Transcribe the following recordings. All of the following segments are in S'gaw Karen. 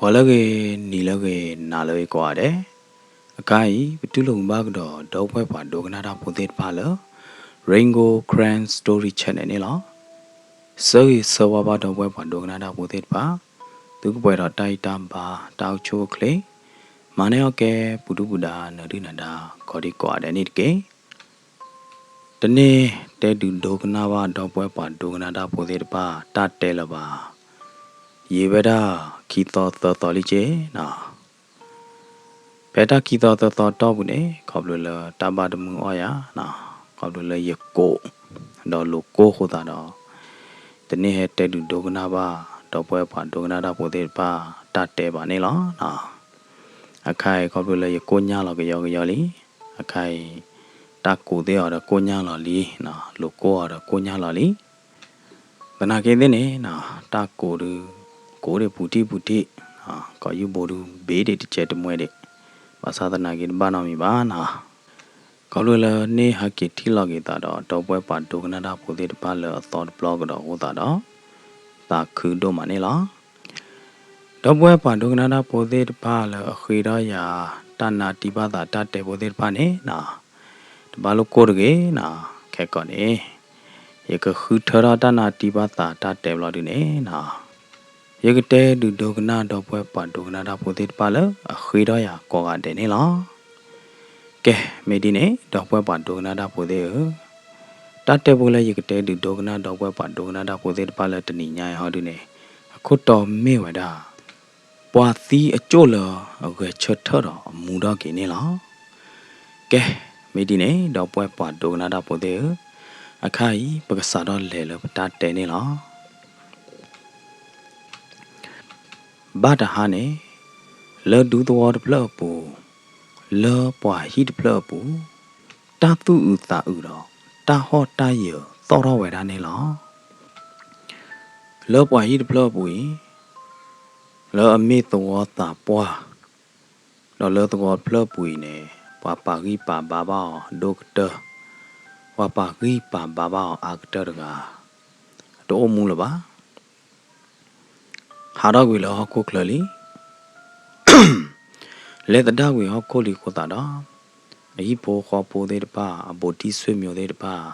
ဂီၤလၢအဂ့ၤ, နံၤလၢအဂ့ၤ, နၤလၢအဂ့ၤကိးဂၤဒဲး. အခါအံၤ ပတူၢ်လိာ်မုာ်ဘၣ်ကဒီး ဒီပုၢ်ဝဲၢ်ပှၤဒိကနၣ်တၢ်ဖိသ့ၣ်တဖၣ်လၢ Rain Gold Karen Story Channel န့ၣ်လီၤ. ဆၢဂ့ၤဆၢဝါဘၣ်ဒီပုၢ်ဝဲၢ်ပှၤဒိကနၣ်တၢ်ဖိသ့ၣ်တဖၣ်, သုကပှဲၤဒီးတၢ်အံၣ်တၢ်ဘါ တၢ်အိၣ်ဆူၣ်အိၣ်ချ့, မၤန့ၢ်အီၣ်ကဲ ပူၤဒုၣ်ပူၤဒါ နၢၤဒုၣ်နၢၤဒါ ကိးဒံကိးဂၤဒဲးန့ၣ်တက့ၢ်. တန့ၢ်တဲဒုးဒိကနၣ်ဘၣ်ဒီပုၢ်ဝဲၢ်ပှၤဒိကနၣ်တၢ်ဖိသ့ၣ်တဖၣ် တၢ်တဲလၢၤဘၣ်. ယံာ်ဝဲဒၣ်ခံသီသၢသီလံက့ၢ်နီၤ. ဖဲတၢ်ခံသီသၢသီတီၢ်ပူၤန့ၣ် ခီဖျိလၢတၢ်ဘၣ်တမုာ်အီၣ်ယၤ, ခီဖျိလၢယကိး ဒီးလိာ်ကိၢ်အဃိသတးဒီး တန့ၢ်ဟဲတဲဒုးဒိကနၣ်ဘၣ် ဒီပုၢ်ဝဲၢ်ပှၤဒိကနၣ်တၢ်ဖိသ့ၣ်တဖၣ် တၢ်တဲဘၣ်န့ၣ်လီၤ. အခါအံၤခီဖျိလၢယကိၢ်ညါလီၤကယီကယီလံ, အခါအံၤ တၢ်ကိးသ့ၣ်အီၤဒီးကိၢ်ညါလီၤလံ, လိာ်ကိၢ်အီၤဒီးကိၢ်ညါလီၤလံ. သနာ်က့သ့ၣ်န့ၣ် တၢ်ကိးဒုး ကိးဒံးပူၤတံၢ်ပူၤတံၢ်, ကိးယူၢ်ဘိဒုး ဘ့ဒံးတစဲးတမှဲဒံး, ဘၣ်ဆၣ်သနာ်က့တဘၣ်နီတမံၤဘၣ်နီၤ. ခီဖျိလၢန့ၣ်ဟဲက့ၤထံၣ်လီၤက့ၤသးဒီး ဒီပုၢ်ဝဲၢ်ပှၤဒိကနၣ်တၢ်ဖိသ့ၣ်တဖၣ်လၢအသီတဘျီကဒီးအဃိသတးဒီး သးခုဒိၣ်မးန့ၣ်လီၤ. ဒီပုၢ်ဝဲၢ်ပှၤဒိကနၣ်တၢ်ဖိသ့ၣ်တဖၣ်လၢအဃ့ထီၣ်ယၤ တၢ်နါတံၢ်ဘၣ်သးတၢ်တဲဖိသ့ၣ်တဖၣ်န့ၣ်နီၤ, တဘၣ်လိၣ်ကိၢ်တဂ့ၤနီၤ. ခဲကိာ်န့ၣ် ယကဃုထၢထီၣ်တၢ်နါတံၢ်ဘၣ်သးတၢ်တဲဘျီဒုန့ၣ်နီၤ, ယကတဲဒုးဒိကနၣ်ဒီပုၢ်ဝဲၢ်ပှၤဒိကနၣ်တၢ်ဖိသ့ၣ်တဖၣ်လၢအဃ့ထီၣ်ယၤကိးဂၤဒဲးန့ၣ်လီၤ. ကဲ, မ့ၢ်ဒ်န့ၣ် ဒီပုၢ်ဝဲၢ်ပှၤဒိကနၣ်တၢ်ဖိသ့ၣ်ဧၢ, တၢ်တဲဖိလၢယကတဲဒုးဒိကနၣ်ဒီပုၢ်ဝဲၢ်ပှၤဒိကနၣ်တၢ်ဖိသ့ၣ်တဖၣ်လၢတနံၤညါအံၤဟီဒုန့ၣ် အခိၣ်တီမ့ၢ်ဝဲဒၣ် ပှၤသံအကၠိၣ်လၢအဂဲၤဆၢထၢၣ်ဒီးအမူထီၣ်က့ၤန့ၣ်လီၤ. ကဲ, မ့ၢ်ဒ်န့ၣ် ဒီပုၢ်ဝဲၢ်ပှၤဒိကနၣ်တၢ်ဖိသ့ၣ်ဧၢ, အခါအံၤ ပကစးထီၣ်လဲၤလၢပတၢ်တဲန့ၣ်လီၤ. ဘၣ်တဟါန့ၣ် လၢဒူသဝီတဖျၢၣ်အပူၤ, လၢပှၤဟံၣ်တဖျၢၣ်အပူၤ, တၢ်သူၣ်အုးသးအုးဒီး တၢ်ဟီၣ်တၢ်ယၢၤသီၣ်ထီၣ်ဝဲဒၣ်န့ၣ်လီၤ. လၢပှၤဟံၣ်တဖျၢၣ်အပူၤအံၤ, လၢအမ့ၢ်သဝီသးပှၢ်, ဒီးလၢသဝီတဖျၢၣ်အပူၤအံၤန့ၣ် ပှၤပာ်ဂံၢ်ပာ်ဘါဘၣ်အီၤဒိၣ်ကတၢၢ်, ပှၤပာ်ဂံၢ်ပာ်ဘါဘၣ်အီၤအါကတၢၢ်တဂၤ, တအိၣ်မူလၢၤဘၣ်. ဟးထီၣ်ကွံာ်လၢဟီၣ်ခိၣ်ချၢလံ. လဲၤသဒၣ်ကွံာ်ဟီၣ်ခိၣ်လံအဃိသတးဒီး, အဟံၣ်ဖိဃီဖိသ့ၣ်တဖၣ် အဘူးတံၢ်ဆွေမျိုးသ့ၣ်တဖၣ်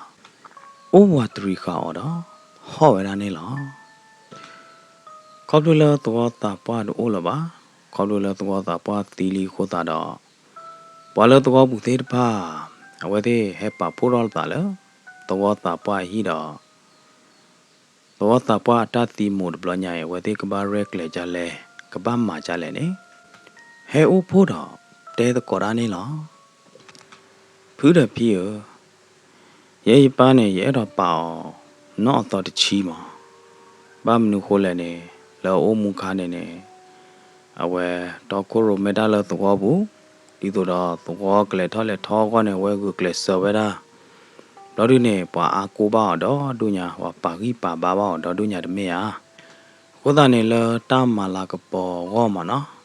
အိၣ်ဝးတရံးဃာ်အီၤဒီး ဟီၣ်ဝဲဒၣ်န့ၣ်လီၤ. ခီဖျိလၢသဝီသးပှၢ်တအိၣ်လၢၤဘၣ်, ခီဖျိလၢသဝီသးပှၢ်သံလံအဃိသတးဒီး, ပှၤလၢသဝီပူၤသ့ၣ်တဖၣ် အဝဲသ့ၣ်ဟဲပာ်ဖှိၣ်ထီၣ်လိာ်သးလၢ သဝီသးပှၢ်အဟံၣ်ဒီး သဝီသးပှၢ်အတၢ်သံမူးတဘျီညါအံၤ အဝဲသ့ၣ်ကဘၣ်ရဲၣ်ကျဲၤဒ်လဲၣ်, ကဘၣ်မၤဒ်လဲၣ်န့ၣ်, ဟဲအိၣ်ဖှိၣ်ဒီးတဲသကိးတၢ်န့ၣ်လီၤ. ဖုဒီးဖံဧၢ, ယဲယပၢ်န့ၣ် ယအဲၣ်ဒိးပာ်အီၤနီၢ်အသီတဆံမး, ဘၣ်မနုၤဃိလဲၣ်န့ၣ်, လၢအအိၣ်မူခါန့ၣ်န့ၣ်, အဝဲတီခိၣ်ရိၣ်မဲတၢ်လၢသဝီပူၤ, ဒ်သိးဒီးသဝီကလဲၤထီၣ်လဲၤထီအဂီၢ်န့ၣ် အဝဲဂုာ်ကျဲးစၢးဝဲဒၣ် ဘျီဒုန့ၣ် ပှၤအါကိၢ်ဘၣ်အီၤဒီဒူၣ်ညါ, ပှၤပာ်ဂံၢ်ပာ်ဘါဘၣ်အီၤဒီဒူၣ်ညါတမ့ၢ်ဧါ. အဃိသတးန့ၣ် လၢတၢ်မၤလၤကပီၤအဂီၢ်မးနီၤ,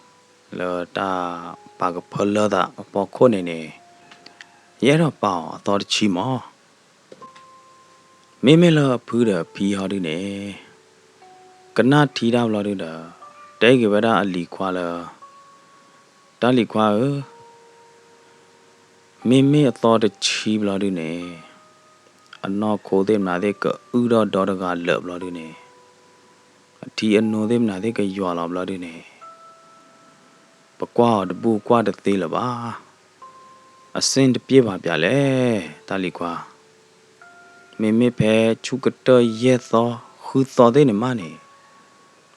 လၢတၢ်ပာ်ကဖၢလၢသးအဖီခိၣ်န့ၣ်န့ၣ်, ယအဲၣ်ဒိးပာ်အီၤအသီတဆံမး. မ့မ့ၢ်လၢအဖုဒီးအဖံဟီဒုန့ၣ်, ကနၣ်ထံတၢ်ဘျီဒုဒီး, တဲက့ၤဝဲဒၣ်အလံၤခွါလၢ တၢ်လံၤခွါဧၢ, မ့မ့ၢ်အသီတဆံဘျီဒုန့ၣ်, အနီၢ်ခိသ့ၣ်မနုၤသ့ၣ်ကအုၣ်ထီၣ်ဒီတဂၤလၢာ်ဘျီဒုန့ၣ်, အထံအနိသ့ၣ်မနုၤသ့ၣ်ကယွၤလီၤဘျီဒုန့ၣ်, ပကွၢ်အီၤတဘူၣ်ကွၢ်တသ့လၢၤဘၣ်. အဆင်တပြေပါဗျာလဲၣ်, တၢ်လံၤခွါ. မ့မ့ၢ်ဖဲဆူကတၢၢ်ယဲၢ်သီဃုသီသ့ၣ်န့ၣ်မးန့ၣ်,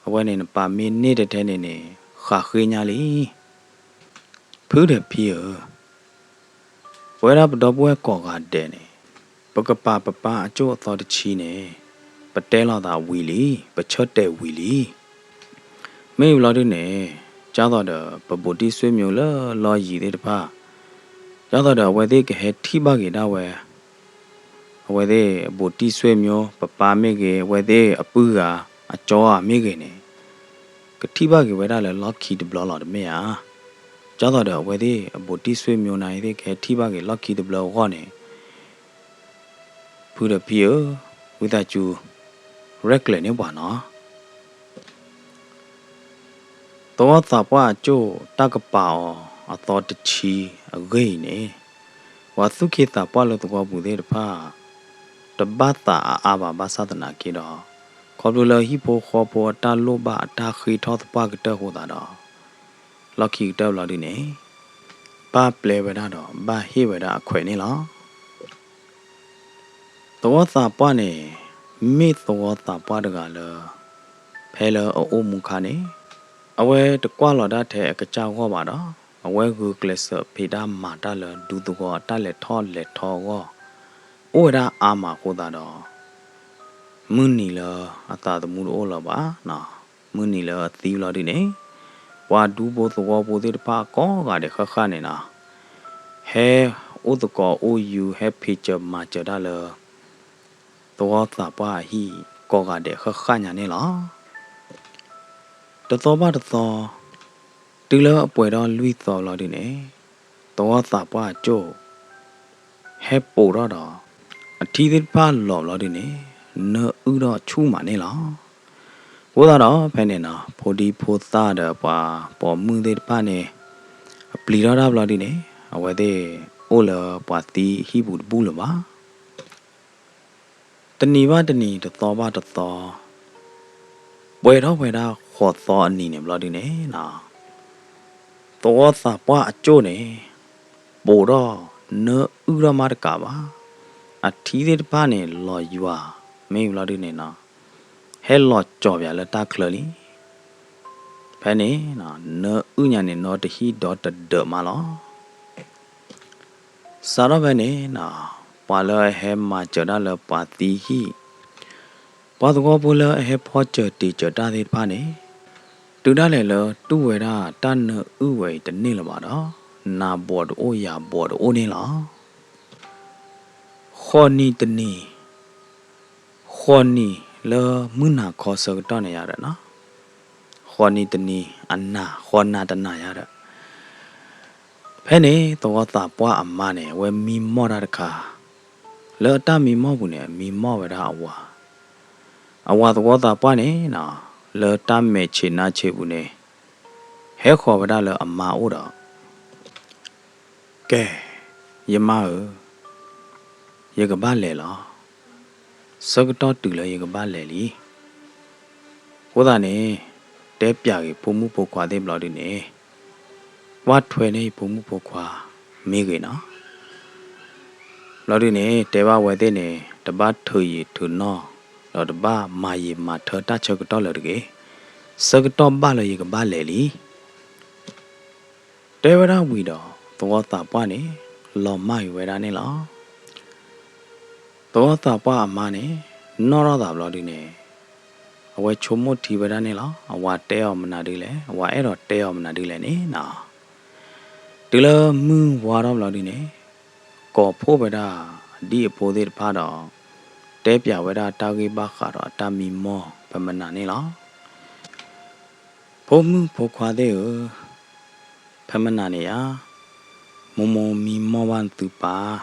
အဝဲန့ၣ်နပာ်မ့ၢ်န့ၢ်ထဲထဲန့ၣ်န့ၣ် ဃးဃ့ညါလံ. ဖုဒီးဖံဧၢ, ပဝဲဒၣ်ပဒီပုၢ်ဝဲၢ်ကိးဂၤဒဲးန့ၣ်, ပကပာ်ပပၢ်အကၠိၣ်အသီတဆံန့ၣ်, ပတဲလိာ်သးဝံၤလံ, ပဆၢတဲာ်ဝံၤလံ. မ့ၢ်ဘျီဒုန့ၣ်, ဒ်သိးဒီးပဘူးတံၢ်ဆွေမျိုးလၢလီၢ်ယံၤသ့ၣ်တဖၣ်, ဒ်သိးဒီးအဝဲသ့ၣ်ကဟဲထံၣ်ဘၣ်က့ၤဒၣ်ဝဲ, အဝဲသ့ၣ်ဘူးတံၢ်ဆွေမျိုး ပပၢ်မ့ၢ်ဂ့ၤ, အဝဲသ့ၣ်အပုၢ်ဂၤအကၠီဧါမ့ၢ်ဂ့ၤန့ၣ်, ကထံၣ်ဘၣ်က့ၤဝဲဒၣ်လၢလီၢ်ခံတဘျီလီၤတမ့ၢ်ဧါ. ဒ်သိးဒီးအဝဲသ့ၣ်အဘူးတံၢ်ဆွေမျိုးန့ၣ် သ့ၣ်ကဟဲထံၣ်ဘၣ်က့ၤလီၢ်ခံတဘျီအဂီၢ်န့ၣ်, ဖုဒီးဖံဧၢ, ဝံသးစူၤ ရဲၣ်ကျဲၤန့ၢ်ပှၤနီၤ. သဝီသးပှၢ်အကၠိၣ်တၢ်ကပာ်အီၤအသီတဆံအဂ့ၢ်အံၤန့ၣ်, ပှၤသူၣ်က့သးပှၢ်လၢသဝီပူၤသ့ၣ်တဖၣ် တဘၣ်သးအါအါဘၣ်ဘၣ်ဆၣ်သနာ်က့ဒီး, ခီဖျိလၢဟံၣ်ဖိဃီဖိအတၢ်လိၣ်ဘၣ်အတၢ်ဃ့ထီၣ်သပှၢ်ကတၢၢ်အဃိသတးဒီး, လီၢ်ခံကတၢၢ်ဘျီဒုန့ၣ်, ဘၣ်ပျဲဝဲဒၣ်ဒီးဘၣ်ဟ့ၣ်ဝဲဒၣ်အခွဲးန့ၣ်လီၤ. သဝီသးပှၢ်န့ၣ် မ့ၢ်သဝီသးပှၢ်တဂၤလၢ ဖဲလၢအအိၣ်မူခါန့ၣ်, အဝဲတကွၢ်လီၤဒၣ်ထဲအကစၢ်ဂီၢ်ဘၣ်ဒီး, အဝဲဂုာ်ကျဲးစၢးဖံးတၢ်မၤတၢ်လၢဒူသဝီအတၢ်လဲၤထီၣ်လဲၤထီအဂီၢ်, အိၣ်ဝဲဒၣ်အါမးအဃိသတးဒီး, မုၢ်နံၤလၢအသးသမူတအိၣ်လၢၤဘၣ်, မုၢ်နံၤလၢအသံဘျီဒုန့ၣ်, ပှၤဒူဖိသဝီဖိသ့ၣ်တဖၣ်ကိးဂၤဒဲးဃၣ်ဃၣ်န့ၣ်နီၤ, ဟဲအိၣ်သကိးအိၣ်ယူၤ ဟဲဖံးစၢၤမၤစၢၤတၢ်လၢ သဝီသးပှၢ်အဟံၣ်ကိးဂၤဒဲးဃၣ်ဃၣ်ညါန့ၣ်လီၤ. တသီဘၣ်တသီ, တုၤလၢအပှဲၤထီၣ်လွံၢ်သီဘျီဒုန့ၣ်, သဝီသးပှၢ်အကၠိၣ် ဟဲပိာ်ထီၣ်ဒီး, အထံသ့ၣ်တဖၣ်လီၤဘျီဒုန့ၣ်, နၢအုၣ်ထီၣ်ဆူၣ်မးန့ၣ်လီၤ. အဃိသတးဒီးဖဲန့ၣ်နီၤ, ဖိဒံဖိသၣ်ဒီးပှၤပိာ်မုၣ်သ့ၣ်တဖၣ်န့ၣ်, အပျံၤထီၣ်တၢ်ဘျီဒုန့ၣ်, အဝဲသ့ၣ်အိၣ်လၢပှၤသံဟံၣ်ပူၤတဘူၣ်လၢၤဘၣ်. တနံၤဘၣ်တနံၤ တသီဘၣ်တသီ, ပှဲၤထီၣ်ဝဲဒၣ်ဃိးသီအနံၤန့ၣ်ဘျီဒုန့ၣ်နီၤ, သဝီသးပှၢ်အကၠိၣ်န့ၣ်, ပိာ်ထီၣ်နၢအုၣ်ထီၣ်မးတကးဘၣ်, အထံသ့ၣ်တဖၣ်န့ၣ်လီၤယွၤ, မ့ၢ်ဘျီဒုန့ၣ်နီၤ, ဟဲလီၤကၠီၤပၠးလၢတၢ်ချၢလံ. ဖဲန့ၣ်, နၢအုၣ်ညါန့ၣ်နီတဟံၣ်ဒီတဒၢးမးလီၤ. စးထီၣ်ဖဲန့ၣ်နီၤ, ပှၤလၢအဟဲမၤစၢၤတၢ်လၢပှၤသံဟံၣ်, ပှၤသဝီဖိလၢအဟဲဖီစၢၤတ့ၤစၢၤတၢ်သ့ၣ်တဖၣ်န့ၣ်, တုၤဒၣ်လဲာ်လၢတူၢ်ဝဲဒၣ်တၢ်နၢအုၣ်ဝဲအံၤတန့ၢ်လၢၤဘၣ်ဒီး, နၤဘှီးတအိၣ်ယၤဘှီးတအိၣ်န့ၣ်လီၤ. ဃိးနံၤတနံၤ, ဃိးနံၤလၢမုၢ်နၤခီဆၢကတီၢ်န့ၣ်ယါဒီးနီၤ, ဃိးနံၤတနံၤအနၤ ဃိးနၤတနၤယါဒီး, ဖဲန့ၣ်သဝီသးပှၢ်အမါန့ၣ် အဝဲမံမီၢ်တၢ်တခါ, လၢအတၢ်မံမီၢ်ပူၤန့ၣ် အမံမီၢ်ဝဲဒၣ်အဝၤ, အဝၤသဝီသးပှၢ်န့ၣ်နီၤ, လၢတၢ်မဲာ်ဆံးနါဆံးပူၤန့ၣ်, ဟဲဃီၤဝဲဒၣ်လၢအမါအိၣ်ဒီး ကဲ, ယမါဧၢ, ယကဘၣ်လဲၤလီၤ. ဆၢကတီၢ်တုၤလၢယကဘၣ်လဲၤလံ. အဃိသတးန့ၣ်, တဲပၠးက့ၤဖိမုၣ်ဖိခွါသ့ၣ်ဘျီဒုန့ၣ်, ကွၢ်ထွဲန့ၢ်ယဖိမုၣ်ဖိခွါမ့ၢ်ဂ့ၤနီၤ. ဘျီဒုန့ၣ် တဲဘၣ်ဝဲသ့ၣ်န့ၣ် တဘၣ်ထုးယံာ်ထုးနီၢ်, ဒီးတဘၣ်မၤယံာ်မၤထၢတၢ်ဆၢကတီၢ်လၢၤတဂ့ၤ. ဆၢကတီၢ်ဘၣ်လၢယကဘၣ်လဲၤလံ. တဲဝဲဒၣ်ဝံၤဒီး သဝီသးပှၢ်န့ၣ် လီၤမၢ်က့ၤဝဲဒၣ်န့ၣ်လီၤ. သဝီသးပှၢ်အမါန့ၣ် နီၣ်ထီၣ်သးဘျီဒုန့ၣ်, အဝဲဆိကမိၣ်ထံဝဲဒၣ်န့ၣ်လီၤ. အဝၤတဲအီၤမနုၤဒုလဲၣ်, အဝၤအဲၣ်ဒိးတဲအီၤမနုၤဒုလဲၣ်န့ၣ်နီၤ. တုၤလၢမုၢ်ဝါထီၣ်ဘျီဒုန့ၣ်, ကိးဖှိၣ်ဝဲဒၣ်အဒံၣ်အဖိသ့ၣ်တဖၣ်ဒီး တဲပၠးဝဲဒၣ်တၢ်ဂ့ၢ်ဘၣ်ဃးဒီးအတၢ်မံမီၢ်ဖဲမနၤန့ၣ်လီၤ. ဖိမုၣ်ဖိခွါသ့ၣ်ဧၢ, ဖဲမနၤန့ၣ်ဧါ, မိၢ်မိၢ်မံမီၢ်ဘၣ်နသုပၢ်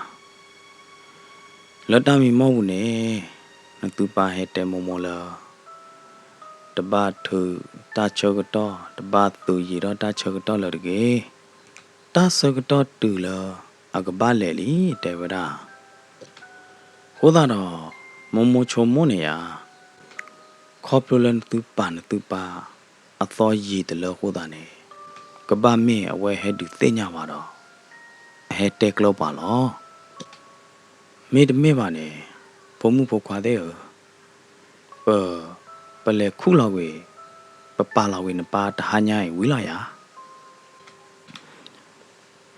လၢတၢ်မံမီၢ်ပူၤန့ၣ်, နသုပၢ်ဟဲတဲမိၢ်မိၢ်လၢ တဘၣ်ထုးတၢ်ဆၢကတီၢ်, တဘၣ်သုးယံာ်ထီၣ်တၢ်ဆၢကတီၢ်လၢၤတဂ့ၤ. တၢ်ဆၢကတီၢ်တုၤလၢအကဘၣ်လဲၤလံ တဲဝဲဒၣ်. အဃိသတးဒီး မိၢ်မိၢ်ဆိကမိၣ်န့ၣ်ဧါ, ခီဖျိလၢနသုပၢ်နသုပၢ် အသီယံာ်တလၢအဃိသတးန့ၣ်, ကဘၣ်မ့ၢ်အဝဲဟဲဒုးသ့ၣ်ညါပှၤဒီး အဟဲတဲကျၢၤပှၤလီၤ. မ့တမ့ၢ်ဘၣ်န့ၣ်, ဖိမုၣ်ဖိခွါသ့ၣ်ဧၢ, ပ, ပလဲၤခူၣ်လီၤကွံာ်, ပပာ်လီၤကွံာ်နပၢ်တဟါညါအံၤဝံၤလီၤယၤ.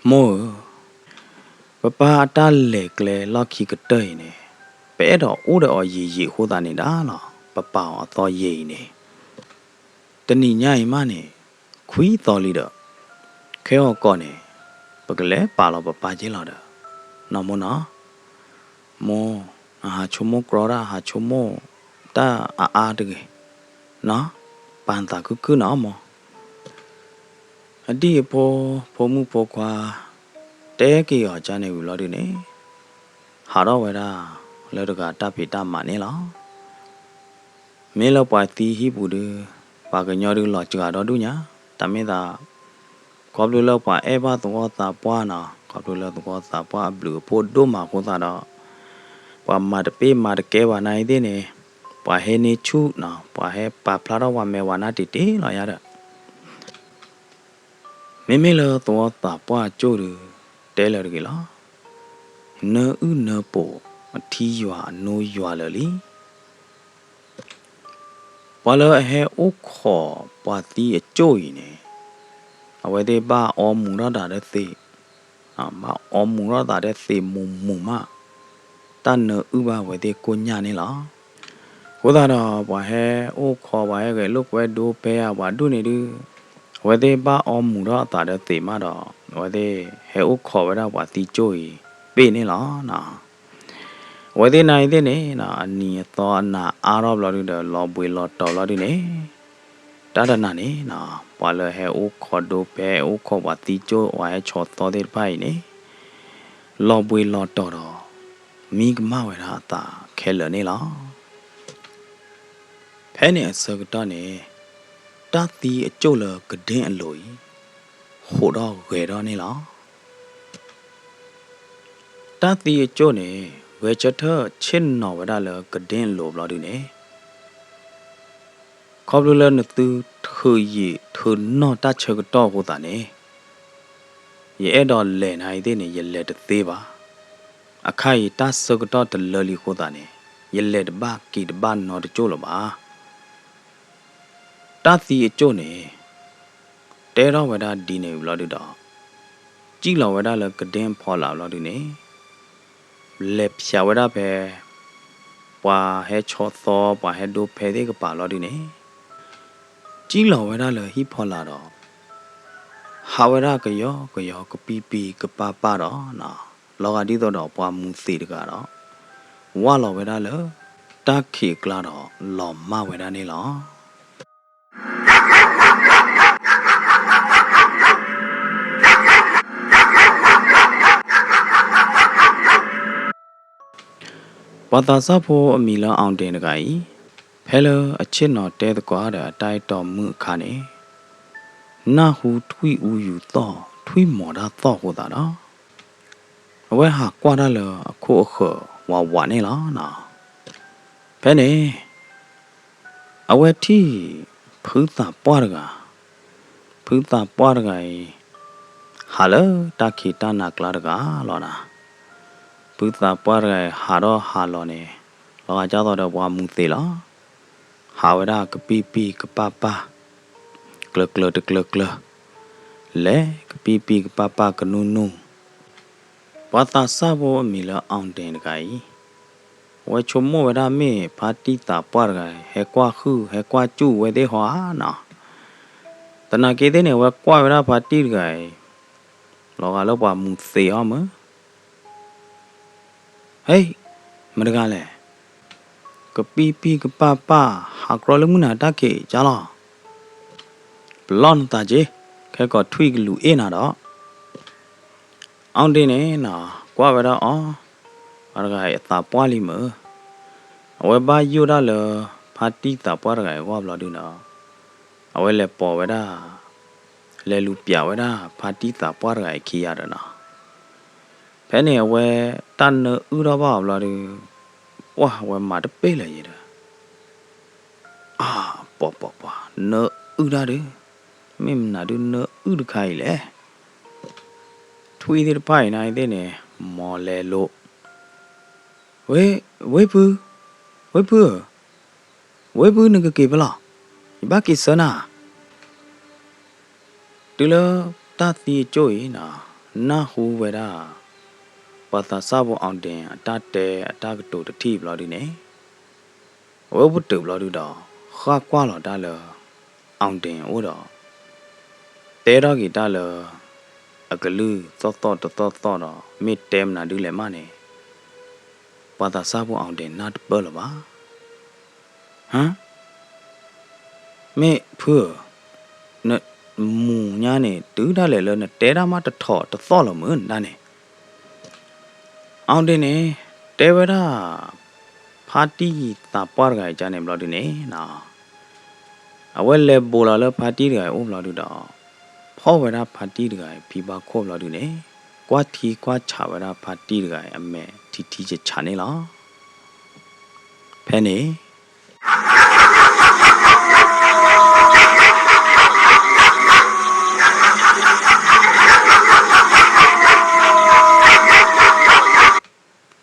မိၢ်ဧၢ, ပပၢ်အတၢ်လဲၤကျဲလီၢ်ခံကတၢၢ်အံၤန့ၣ်, ပအဲၣ်ဒိးအိၣ်ဒီးအီၤယံာ်ယံာ်အဃိသတးန့ၣ်ဒၣ်လီၤ. ပပာ်အီၤအသီယံာ်အံၤန့ၣ်, တနံၤညါအံၤမးန့ၣ်, ခွံသီလံဒီး, ခဲအံၤကီးန့ၣ်, ပကလဲၤပာ်လီၤပပၢ်က့ၤလီၤဒီး, နီၢ်မိၢ်နီၢ်, မိၢ်, အဟးဆိကမိၣ်ကြီတၢ်, ဟးဆိကမိၣ်တၢ်အါအါတဂ့ၤ, နီၢ်, ပာ်နသးခုခုနီၢ်မိၢ်. အဒံၣ်အဖိ, ဖိမုၣ်ဖိခွါ, တဲက့ၤအီၤကန့ၣ်ဝံၤဘျီဒုန့ၣ်, ဟးထီၣ်ဝဲဒၣ်လၢတဂၤတၢ်ဖံးတၢ်မၤန့ၣ်လီၤ. မ့ၢ်လၢပှၤသံဟံၣ်ပူၤဒု, ပှၤကညီဒုလီၤစှၤဒီဒူၣ်ညါ တၢ်မ့ၢ်သး ခီဖျိလၢပှၤအဲၣ်ဘၣ်သဝီသးပှၢ်နီၤ, ခီဖျိလၢသဝီသးပှၢ်အဘျုးအဖှိၣ်ဒိၣ်မးအဃိသတးဒီး ပှၤမၤတပ့ၢ်မၤတကဲဘၣ်နာ်အံၤသ့ၣ်န့ၣ် ပှၤဟဲန့ၢ်ဆူၣ်နီၤ, ပှၤဟဲပာ်ဖျါထီၣ်ပှၤမဲာ်ဝဲနါတ့ၢ်တ့ၢ်လီၤယၤဒီး မ့မ့ၢ်လၢသဝီသးပှၢ်အကၠိၣ်ဒီး တဲလၢတဂ့ၤလီၤ. နၢအုၣ်နၢပိာ် အထံယွၤအနိယွၤလၢာ်လံ. ပှၤလၢအဟဲအိၣ်ခိးပှၤသံအကၠိၣ်အံၤန့ၣ် အဝဲသ့ၣ်ဘၣ်အီမူၤထီၣ်သးဒီးသ့း, ဘၣ်အီမူၤထီၣ်သးဒီးသ့းမူၤမူၤမး, တၢ်နၢအုၣ်ဘၣ်အဝဲသ့ၣ်ကိၣ်ညၣ်န့ၣ်လီၤ. အဃိသတးဒီး ပှၤဟဲအိၣ်ခိး ပှၤဟဲဂဲၤလိာ်ကွဲဒိဖဲဧါ ပှၤဒူၣ်န့ၣ်ဒုး အဝဲသ့ၣ်ဘၣ်အီမူၤထီၣ်အသးဒီးသ့းမးဒီး အဝဲသ့ၣ်ဟဲအိၣ်ခိးဝဲဒၣ်ပှၤသံကၠိၣ်အံၤ ပ့ၢ်န့ၣ်လီၤ. အဝဲသ့ၣ်နာ်အံၤသ့ၣ်န့ၣ် အနံၤအသီအနၤအါထီၣ်ဘျီဒုဒီး လီၤဘှံးလီၤတီၤဘျီဒုန့ၣ် တၢ်တနၤန့ၣ် ပှၤလၢဟဲအိၣ်ခိးဒိဖဲ ဟဲအိၣ်ခိးပှၤသံကၠိၣ် ပှၤဟဲဆီၣ်သီသ့ၣ်တဖၣ်အံၤန့ၣ် လီၤဘှံးလီၤတီၤဒီး မံကမၣ်ဝဲဒၣ်အသးခဲလၢာ်န့ၣ်လီၤ. ဖဲန့ၣ်အဆၢကတီၢ်န့ၣ် တၢ်သံအကၠိၣ်လၢကဒ့ၣ်အလိၤအံၤ ဟိးထီၣ်ဂဲၤထီၣ်န့ၣ်လီၤ. တၢ်သံအကၠိၣ်န့ၣ် ဂဲၤဆၢထၢၣ်ဆ့ၣ်နီၤဝဲဒၣ်လၢကဒ့ၣ်အလိၤဘျီဒုန့ၣ် ခီဖျိလၢနသုထုးယံာ်ထုးနီၢ်တၢ်ဆၢကတီၢ်အဃိသတးန့ၣ် ယအဲၣ်ဒိးလဲၤနၤအံၤသ့ၣ်န့ၣ် ယလဲၤတသ့ဘၣ်. အခါအံၤတၢ်ဆၢကတီၢ်တလၢလံအဃိသတးန့ၣ် ယလဲၤတဘၣ်က့ၤတဘၣ်နီတကၠိၣ်လၢၤဘၣ်. တၢ်သံအကၠိၣ်န့ၣ် တဲထီၣ်ဝဲဒၣ်ဒ်န့ၣ်ဘျီဒုဒီး စံၣ်လီၤဝဲဒၣ်လၢကဒ့ၣ်ဖီလာ်ဘျီဒုန့ၣ် လဲၤဖျိးဝဲဒၣ်ဖဲ ပှၤဟဲဆီၣ်သီ ပှၤဟဲဒိဖဲသ့ၣ်ကပၤဘျီဒုန့ၣ် စံၣ်လီၤဝဲဒၣ်လၢဟံၣ်ဖီလာ်ဒီး ဟးဝဲဒၣ်ကယီကယီကပံၢ်ပံၢ်ကပၢ်ပၢ်ဒီး လီၤဂာ်ဒ်သိးဒီးပှၤမူၤသ့းတဂၤဒီး ဝၢ်လီၤဝဲဒၣ်လၢ တၢ်ခံးအကျါဒီး လီၤမၢ်ဝဲဒၣ်န့ၣ်လီၤ. ပှၤသးစၢ်ဖိအမံၤလၢ အောင်တင် တဂၤအံၤ ဖဲလၢအဆ့ၣ်နီၤတဲသကိးဒီးအတၢ်အဲၣ်တီမုၣ်အခါန့ၣ် နၢ်ဟူထွံၣ်အူယူၤသီၣ် ထွံၣ်မီၤတၢ်သီၣ်အဃိသတးဒီး အဝဲဟးကွၢ်တၢ်လၢအခိၣ်အဃၢၤဝးဝးန့ၣ်လီၤ. ဖဲန့ၣ် အဝဲထံၣ် ဖုသးပှၢ်တဂၤ, ဖုသးပှၢ်တဂၤအံၤ ဟးလၢတၢ်ခံးတၢ်နၤကျါတဂၤလီၤနၤ. ဖုသးပှၢ်တဂၤအံၤ ဟးထီၣ်ဟးလီၤန့ၣ် လီၤဂာ်ဒ်သိးဒီးပှၤမူၤသ့းလီၤ. ဟးဝဲဒၣ်ကပံၢ်ပံၢ်ကပၢ်ပၢ် ကျၢၤကျၢၤတကျၢၤကျၢၤ, လဲၤကပံၢ်ပံၢ်ကပၢ်ပၢ်ကနူၢ်နူၢ် ပှၤသးစၢ်ဖိအမံၤလၢ အောင်တင် တဂၤအံၤ အဝဲဆိကမိၣ်ဝဲဒၣ်မ့ၢ်ဖါတံၢ်သးပှၢ်တဂၤအံၤ ဟဲကွၢ်ဟုၣ်ဟဲကွၢ်စူၣ်ဝဲသ့ၣ်ဟီဧါနီၤ. သနာ်က့သ့ၣ်န့ၣ် အဝဲကွၢ်ဝဲဒၣ်ဖါတံၢ်တဂၤအံၤ လီၤဂာ်လၢပှၤမူၤသ့းအီၤမုၢ် ဟဲ, မတၤတဂၤလဲၣ်, ကပံၢ်ပံၢ်ကပၢ်ပၢ် ဟးကြီလၢမုၢ်နၤတၢ်ခံးကၢ်လီၤ. ပလီၢ်နသးက့ၤ, ခဲကိာ်ထွံၣ်ကလူၤအ့ၣ်နၤဒီး အောင်တင် န့ၣ်နီၤ ကွၢ်ဝဲဒၣ်အီၤ, ပှၤတဂၤအံၤအသးပှၢ်လံမုၢ်, အဝဲဘၣ်ယိၣ်ဒၣ်လၢ ဖါတံၢ်သးပှၢ်တဂၤအံၤအဂီၢ်ဘျီဒုနီၤ, အဝဲလဲၤပိာ်ဝဲဒၣ်, လဲၤလူၤပျးဝဲဒၣ် ဖါတံၢ်သးပှၢ်တဂၤအံၤခံဂၤဒီးနီၤ, ဖဲန့ၣ်အဝဲတၢ်နၢအုၣ်ထီၣ်ဘၣ်အီၤဘျီဒု, ပှၢ်ဝဲမၤတပ့ၢ်လၢၤယဲဒီး အါ, ပှၤပှၤပှၤ နၢအုၣ်တၢ်ဒီး, မ့ၢ်မနုၤဒုးနၢအုၣ်တခါအံၤလဲၣ်. ထွံၣ်သ့ၣ်တဖၣ်အံၤန့ၣ်သ့ၣ်န့ၣ် မီၤလဲၤလိာ်, ဝ့, ဝ့ၢ်ဖု, ဝ့ၢ်ဖုဧၢ, ဝ့ၢ်ဖုနကက့ၤဖဲလဲၣ်, ယဘၣ်က့ၤဆၢနၤ. တုၤလၢတၢ်သံအကၠိၣ်အံၤနီၤ, နၢ်ဟူဝဲဒၣ် ပှၤသးစၢ်ဖိ အောင်တင် အတၢ်တဲအတၢ်ကတိၤတထံၣ်ဘျီဒုန့ၣ်, အဝဲအိၣ်ပတုာ်ဘျီဒုဒီး ဃၣ်ကွၢ်လီၤတၢ်လၢ အောင်တင် အအိၣ်ဒီး တဲထီၣ်က့ၤတၢ်လၢ အကလုၢ်သီၣ်သီၣ်တသီၣ်သီၣ်ဒီး မ့ၢ်တဲမနုၤဒုလဲၣ်မးန့ၣ်, ပှၤသးစၢ်ဖိ အောင်တင် နၢ်တပၢၢ်လၢၤဘၣ်. ဟါ, မ့ၢ်ဖုဧၢ, နမူၤညါန့ၣ် တုၤဒၣ်လဲာ်လၢနတဲတၢ်မးတထီၣ်တသီၣ်လၢၤမုၢ်နဒၣ်န့ၣ်. အောင်တင် န့ၣ် တဲဝဲဒၣ် ဖါတံၢ်သးပှၢ်တဂၤအံၤကန့ၣ်ဘျီဒုန့ၣ်နီၤ, အဝဲလဲၤဘူးလီၤလၢဖါတံၢ်တဂၤအံၤအိၣ်ဘျီဒုဒီး ဖီၣ်ဝဲဒၣ်ဖါတံၢ်တဂၤအံၤဖံဘၣ်ခိၣ်ဘျီဒုန့ၣ် ကွၢ်ထံကွၢ်ဆးဝဲဒၣ်ဖါတံၢ်တဂၤအံၤအမဲာ်ထံထံဆးဆးန့ၣ်လီၤ. ဖဲန့ၣ်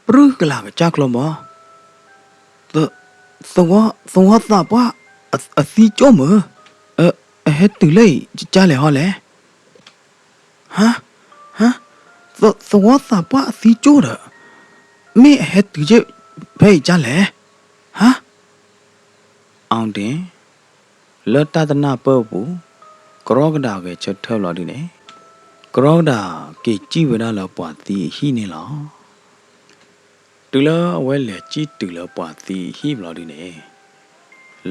ပြူၢ်ကလာ်ကစၢ်ကျီဘီ, သဝီသးပှၢ်အသံကၠိၣ်မုၢ်, အဟဲတုၤလၢအံၤကလဲၣ်ဟီလဲၣ်. ဟါ, ဟါ, သဝီသးပှၢ်အသံကၠိၣ်ဒီး မ့ၢ်အဟဲတုၤက့ၤဖဲအံၤကလဲၣ်. ဟါ, အီဒ့ၣ် လၢတၢ်တနၢ်ပၢၢ်အပူၤ ကရီကဒးဂဲၤဆၢထၢၣ်ဘျီဒုန့ၣ် ကရီကဒးက့ၤစံၣ်ဝဲဒၣ်လၢပှၤသံအဟံၣ်န့ၣ်လီၤ. တုၤလၢအဝဲလဲၤစံၣ်တုၤလၢပှၤသံအဟံၣ်ဘျီဒုန့ၣ်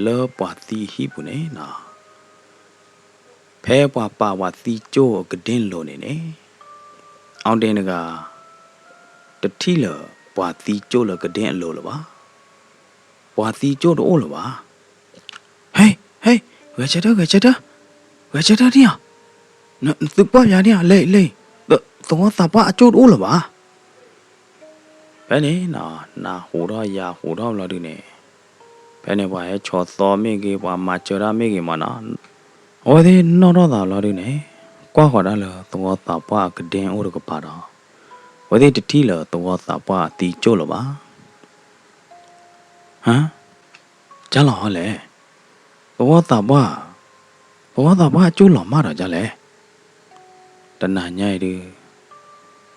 လၢပှၤသံအဟံၣ်ပူၤန့ၣ်နီၤ ဖဲပှၤပာ်ပှၤသံကၠိၣ်အကဒ့ၣ်လိၤန့ၣ်န့ၣ် အီဒ့ၣ်တဂၤ တထံၣ်လၢၤပှၤသံကၠိၣ်လၢကဒ့ၣ်အလိၤလၢၤဘၣ်. ပှၤသံကၠိၣ်တအိၣ်လၢၤဘၣ်. ဟဲ, ဟဲ, ဂဲၤဆၢထၢၣ်, ဂဲၤဆၢထၢၣ်, ဂဲၤဆၢထၢၣ်ဒံးဧါ. နသုကွၢ်ပၠးဒံးဧါ, လဲၤ, လဲၤ, သဝီသးပှၢ်အကၠိၣ်တအိၣ်လၢၤဘၣ်. ဖဲန့ၣ်နီၤ နၤဟူးထီၣ်ယၤဟူးထီၣ်ဘျီဒုန့ၣ် ဖဲန့ၣ်ပှၤဟဲဆီၣ်သီမ့ၢ်ဂ့ၤ ပှၤမၤစၢၤတၢ်မ့ၢ်ဂ့ၤမးနီၤ အဝဲသ့ၣ်နီၣ်ထီၣ်သးဘျီဒုန့ၣ် ကွၢ်ဃီၤဒၣ်လၢသဝီသးပှၢ်အကဒ့ၣ်အိၣ်တကပၤဒီး အဝဲသ့ၣ်တထံၣ်လၢၤသဝီသးပှၢ်အသံကၠိၣ်လၢၤဘၣ်. ဟါ, ကၢ်လီၤဟီလဲၣ်. သဝီသးပှၢ်, သဝီသးပှၢ်အကၠိၣ်လီၤမၢ်ဒီးကၢ်လဲၣ်. တနၤညါအံၤဒုး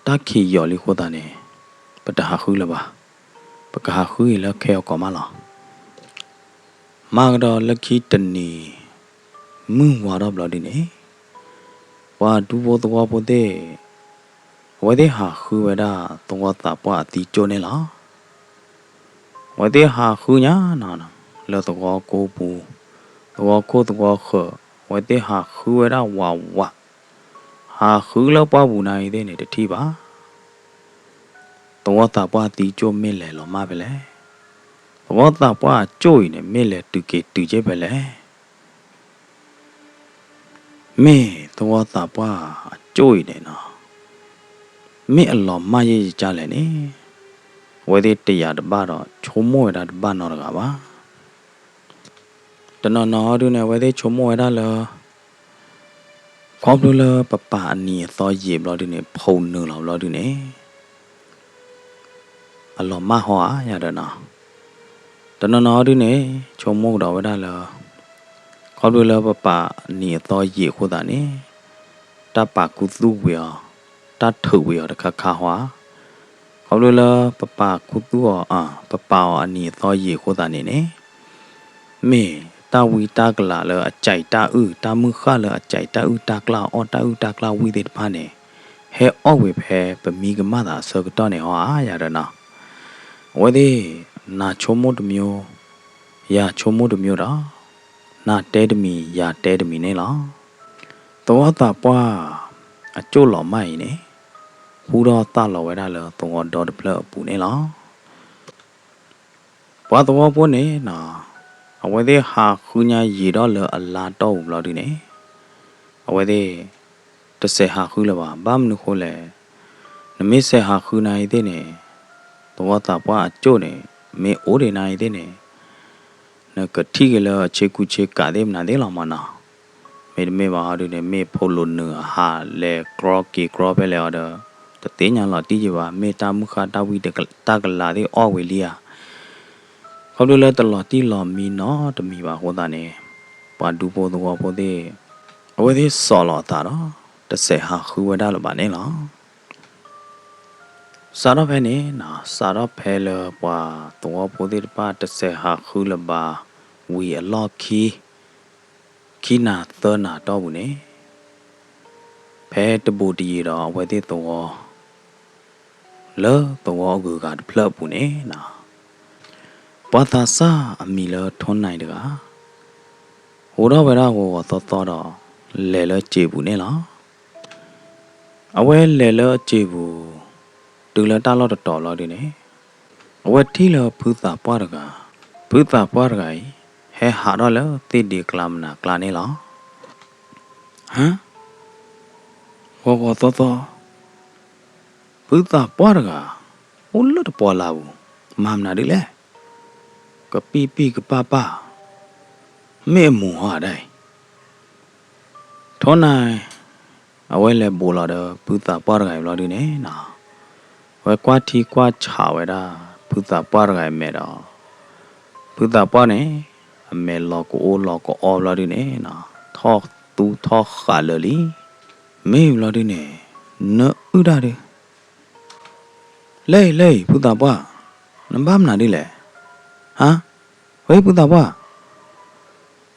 တၢ်ခံးယီၤလံအဃိသတးန့ၣ် ပတဟးဃုလၢၤဘၣ်. ပကဟးဃုအံၤလၢခဲအီၤကီးမးလီၤ. မၤကဒီးလၢခံတနံၤ မုၢ်ဝါထီၣ်ဘျီဒုန့ၣ် ပှၤဒူဖိသဝီဖိသ့ၣ် အဝဲသ့ၣ်ဟးဃုဝဲဒၣ်သဝီသးပှၢ်အသံကၠိၣ်န့ၣ်လီၤ. အဝဲသ့ၣ်ဟးဃုညါနီၤ လၢသဝီကိပူၤ, သဝီခိၣ်သဝီဃၢၤ, အဝဲသ့ၣ်ဟးဃုဝဲဒၣ်ဝးဝး, ဟးဃုလၢပှၢ်ပူၤနၤအံၤသ့ၣ်န့ၣ်တထံၣ်ဘၣ်. သဝီသးပှၢ်အသံကၠိၣ်မ့ၢ်လဲၤလီၤမၢ်ဖဲလဲၣ်. သဝီသးပှၢ်အကၠိၣ်အံၤန့ၣ် မ့ၢ်လဲၤတုၤက့ၤတုၤက့ၤဖဲလဲၣ်. မ့ၢ်သဝီသးပှၢ်အကၠိၣ်အံၤန့ၣ်နီၤ မ့ၢ်အလီၤမၢ်ယဲၢ်ယကၢ်လဲၣ်န့ၣ် အဝဲသ့ၣ်တယာ်တဘၣ်ဒီး ဆိကမိၣ်ဝဲဒၣ်တဘၣ်နီတဂၤဘၣ်. တနီၤနီၤအီၤဒုန့ၣ် အဝဲသ့ၣ်ဆိကမိၣ်ဝဲဒၣ်လၢ ခီဖျိလၢပပာ်အနံၤအသီယံာ်ဘျီဒုန့ၣ် ဖိးနုာ်လီၤဘျီဒုန့ၣ် အလီၤမၢ်ဟီဧါယၤဒီးနီၤ. တနီၤနီၤအီၤဒုန့ၣ် ဆိကမိၣ်ကဒီးဝဲဒၣ်လၢ ခီဖျိလၢပပာ်အနံၤအသီယံာ်အဃိသတးန့ၣ် တၢ်ပာ်ခူသူၣ်ဝံၤအီၤ, တၢ်ထုးဝံၤအီၤတခါခါဟီဧါ. ခီဖျိလၢပပာ်ခူသူၣ်အီၤ, ပပာ်အီၤအနံၤအသီယံာ်အဃိသတးန့ၣ်န့ၣ် မ့ၢ်တၢ်ဝံတၢ်ကလၤလၢအကဲးတၢ်အုၣ်, တၢ်မုၢ်ဃၢ်လၢအကဲးတၢ်အုၣ်တၢ်ကျၢ် အီၣ်တၢ်အုၣ်တၢ်ကျၢ်ဝံၣ်သ့ၣ်တဖၣ်န့ၣ် ဟဲအီၣ်ဝံၤဖဲပမံကမၣ်သးအဆၢကတီၢ်န့ၣ်ဟီဧါယၤဒီးနီၤ. အဝဲသ့ၣ် နၤဆိကမိၣ်တမျိုး, ယၤဆိကမိၣ်တမျိုးဒီး နၤတဲတမံၤ ယၤတဲတမံၤန့ၣ်လီၤ. သဝီသးပှၢ်အကၠိၣ်လီၤမၢ်အံၤန့ၣ် ဟူထီၣ်သၣ်လီၤဝဲဒၣ်လၢသဝီဒီတဖျၢၣ်အပူၤန့ၣ်လီၤ. ပှၤသဝီဖိန့ၣ်နီၤ အဝဲသ့ၣ်ဟးဃုညါယံာ်ထီၣ်လၢအလါတီၢ်ပူၤဘျီဒုန့ၣ် အဝဲသ့ၣ် တစဲးဟးဃုလၢၤဘၣ်. ဘၣ်မနုၤဃိလဲၣ်, နမ့ၢ်စဲးဟးဃုနၤအံၤသ့ၣ်န့ၣ် သဝီသးပှၢ်အကၠိၣ်န့ၣ် မ့ၢ်အိၣ်ဒံးနၤအံၤသ့ၣ်န့ၣ် နကထံၣ်က့ၤလၢအဆ့ကူဆ့ကၤသ့ၣ်မနုၤသ့ၣ်လီၤမးနီၤ. မ့တမ့ၢ်ဘၣ်အီၤဒုန့ၣ် မ့ၢ်ဖိးလိာ်နုာ်အဟးလဲၤကြီက့ၤကြီဖဲလဲၣ်အီၤဒီး တသ့ၣ်ညါလီၤတံၢ်ယံၤဘၣ်. မ့ၢ်တၢ်မုၢ်ဃၢ်တၢ်ဝံတၢ်ကလၤသ့ၣ်အီၣ်ဝံၤလံဧါ. ခီဖျိလၢတလီၤတံၢ်လီၤမံနီတမံၤဘၣ်အဃိသတးန့ၣ် ပှၤဒူဖိသဝီဖိသ့ၣ် အဝဲသ့ၣ်စိာ်လီၤအသးဒီး တစဲးဟးဃုဝဲဒၣ်လၢၤဘၣ်န့ၣ်လီၤ. စးထီၣ်ဖဲန့ၣ်နီၤ စးထီၣ်ဖဲလၢပှၤသဝီဖိသ့ၣ်တဖၣ်တစဲးဟးဃုလၢၤဘၣ်ဝံၤအလီၢ်ခံ ခံနၤသၢနၤတီၢ်ပူၤန့ၣ် ဖဲတဘူးတယံၤဒီးအဝဲသ့ၣ်သဝီ လၢသဝီအဂုၤအဂၤတဖျၢၣ်အပူၤန့ၣ်နီၤ ပှၤသးစၢ်အမံၤလၢထိၣ်နံၤတဂၤ ဟူးထီၣ်ဝဲဒၣ်ဂီၤဂီၤသီသီဒီး လဲၤလၢစံာ်ပူၤန့ၣ်လီၤ. အဝဲလဲၤလၢအစံာ်ပူၤ တုၤလၢတၢ်လီၢ်တတီၤလီၤဒုန့ၣ် အဝဲထံၣ်လၢဖုသးပှၢ်တဂၤ, ဖုသးပှၢ်တဂၤအံၤ ဟဲဟးထီၣ်လၢသ့ၣ်ဒ့ကျါမနၤကျါန့ၣ်လီၤ. ဟါ, ဂီၤဂီၤသီသီ, ဖုသးပှၢ်တဂၤ အိၣ်လၢတပှီၤလၢ်ပူၤ မၤမနုၤဒ်လဲၣ်. ကပံၢ်ပံၢ်ကပၢ်ပၢ်, မ့ၢ်အမူၤဟီဒၣ်အံၤ. ထိၣ်နၢ် အဝဲလဲၤဘူးလီၤဒီး ဖုသးပှၢ်တဂၤအံၤဘျီဒုန့ၣ်နီၤ, အဝဲကွၢ်ထံကွၢ်ဆးဝဲဒၣ် ဖုသးပှၢ်တဂၤအံၤမဲာ်ဒီး ဖုသးပှၢ်န့ၣ် အမဲာ်လီၤကအိလီၤကအီဘျီဒုန့ၣ်နီၤ, ထီၣ်သူထီၣ်ဃာ်လၢာ်လံ. မ့ၢ်ဘျီဒုန့ၣ် နအုၣ်တၢ်ဒု လၢအံၤလၢအံၤ ဖုသးပှၢ်, နဘၣ်မနုၤဒ်လဲၣ်. ဟါ, ဝဲဖုသးပှၢ်.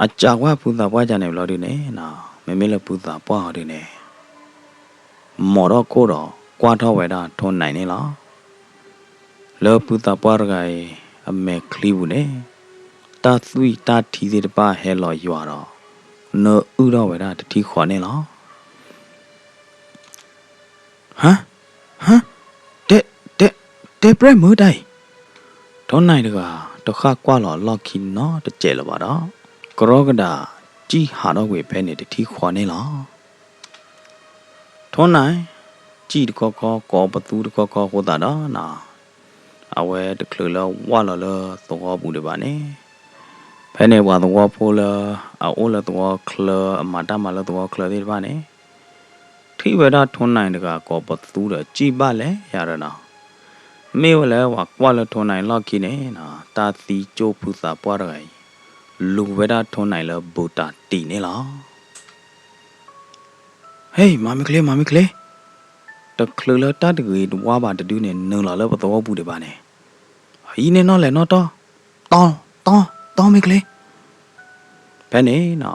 အစးကွၢ်ဖုသးပှၢ်ဒ်န့ၣ်ဘျီဒုန့ၣ်နီၤ, မ့မ့ၢ်လၢဖုသးပှၢ်အီၤဒုန့ၣ် မိာ်ထီၣ်ခိၣ်ဒီးကွၢ်ထီၣ်ဝဲဒၣ်ထိၣ်နၢ်န့ၣ်လီၤ. လၢဖုသးပှၢ်တဂၤအံၤ အမဲာ်ချံပူၤန့ၣ် တၢ်သွံၣ်တၢ်ထံသ့ၣ်တဖၣ်ဟဲလီၤယွၤဒီး နအုၣ်ထီၣ်ဝဲဒၣ်တထံၣ်ဃီန့ၣ်လီၤ. ဟါ, ဟါ, တဲ, တဲ, တဲပြဲၢ်မုာ်တၢ်အံၤ. ထိၣ်နၢ်တဂၤ တဃၣ်ကွၢ်လီၤအလီၢ်ခံနီတစဲးလၢၤဘၣ်ဒီး ကရီကဒးစံၣ်ဟးထီၣ်ကွံာ်ဖဲန့ၣ်တထံၣ်ဃီန့ၣ်လီၤ. ထိၣ်နၢ် စံၣ်တခီခီ ကိးပသူတခီခီအဃိသတးဒီးနီၤ, အဝဲတချုးလၢဝၢ်လီၤလၢသဝီပူၤဒံးဘၣ်န့ၣ်, ဖဲန့ၣ်ပှၤသဝီဖိလၢအအိၣ်လၢသဝီချၢ အမၤတၢ်မၤလၢသဝီချၢသ့ၣ်တဖၣ်န့ၣ် ထံၣ်ဝဲဒၣ်ထိၣ်နၢ်တဂၤကိးပသူဒီးစံၣ်ဘၣ်လဲၣ်ယၤဒီးနီၤ, မ့ၢ်ဝဲလၢပှၤကွၢ်လၢထိၣ်နၢ်လီၢ်ခံန့ၣ်နီၤ, တၢ်သံကၠိၣ်ဖုသးပှၢ်တဂၤအံၤ လူၤဝဲဒၣ်ထိၣ်နၢ်လၢဘူးတၢ်တံာ်န့ၣ်လီၤ. ဟ့ၣ် မၤမ့ၢ်ချ့ မၤမ့ၢ်ချ့, တချုးလၢတၢ်တဂ့ၤတဝါဘၣ်တဒုန့ၣ် နုာ်လီၤလၢပသဝီပူၤဒံးဘၣ်န့ၣ်, အံၤန့ၣ်နီၢ်လဲၣ်နီၢ်တီၢ်, တီၢ်, တီၢ်, တီၢ်မ့ၢ်ချ့. ဖဲန့ၣ်နီၤ,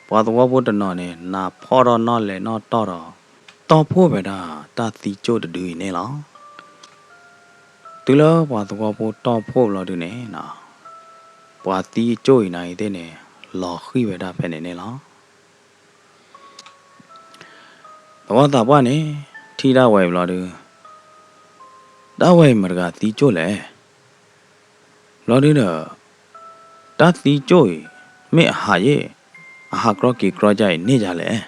ပှၤသဝီဖိတနီၤန့ၣ် နၢ်ဖီၣ်ထီၣ်နီၢ်လဲၣ်နီၢ်တီၢ်ဒီး တီၢ်ဖှိၣ်ဝဲဒၣ်တၢ်သံကၠိၣ်တဒုအံၤန့ၣ်လီၤ. တုၤလၢပှၤသဝီဖိတီၢ်ဖှိၣ်ဘျီဒုန့ၣ်နီၤ, ပှၤသံကၠိၣ်အံၤနၤအံၤသ့ၣ်န့ၣ် လီၤဃံၣ်ဝဲဒၣ်ဖဲန့ၣ်န့ၣ်လီၤ. သဝီသးပှၢ်န့ၣ် ထံၣ်ဒၣ်ဝဲအံၤဘျီဒု, ဒၣ်ဝဲအံၤမတၤတဂၤသံကၠိၣ်လဲၣ်. ဘျီဒုဒီး တၢ်သံကၠိၣ်အံၤ မ့ၢ်အဟးယဲၢ်, အဟးကြီက့ၤကြီကါအံၤန့ၢ်ဒ်လဲၣ်.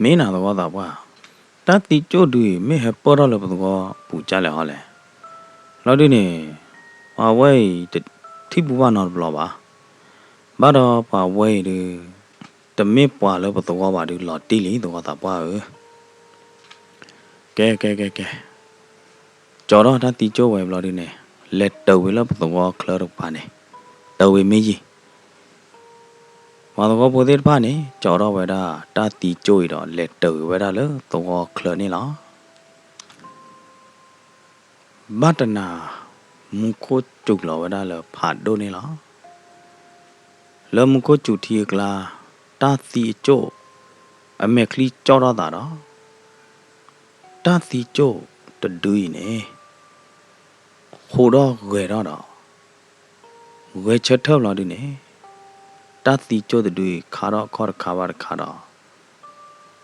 မ့ၢ်နၤသဝီသးပှၢ်, တၢ်သံကၠိၣ်ဒုအံၤ မ့ၢ်ဟဲပၢၢ်ထီၣ်လၢပသဝီပူၤဒ်လဲၣ်ဟီလဲၣ်. ဘျီဒုန့ၣ် ပှၤဝဲအံၤတထံၣ်ပူၤဘၣ်နီတဘျီဘၣ်. ဘၣ်ဒီးပှၤဝဲအံၤဒု တမ့ၢ်ပှၤလၢပသဝီဘၣ်ဒု လီၤတံၢ်လံသဝီသးပှၢ်ဧၢ. ကဲ ကဲ ကဲ ကဲ, ကၠီၤထီၣ်တၢ်သံကၠိၣ်ဝဲဘျီဒုန့ၣ်, လဲၤတၢၤဝံၤလၢပသဝီချၢတကပၤန့ၣ်, တၢၤဝံၤမ့ၢ်ယံၤ. ပှၤသဝီဖိသ့ၣ်တဖၣ်န့ၣ် ကၠီၤထီၣ်ဝဲဒၣ်တၢ်သံကၠိၣ်အံၤဒီး လဲၤတၢၤဝံၤဝဲဒၣ်လၢသဝီချၢန့ၣ်လီၤ. ဘၣ်တနၤ မူခိၣ်စူၤလီၤဝဲဒၣ်လၢဖးဒိၣ်န့ၣ်လီၤ. လၢမူခိၣ်စူၤထံအကျါ, တၢ်သံအကၠိၣ် အမဲာ်ချံကၠီၣ်ထီၣ်သးဒီး တၢ်သံကၠိၣ်တဒုအံၤန့ၣ် ဟူးထီၣ်ဂဲၤထီၣ်ဒီး ဂဲၤဆၢထၢၣ်ဘျီဒုန့ၣ်, တၢ်သံကၠိၣ်တဒုအံၤခါထီၣ်အခီၣ်တခါဘၣ်တခါဒီး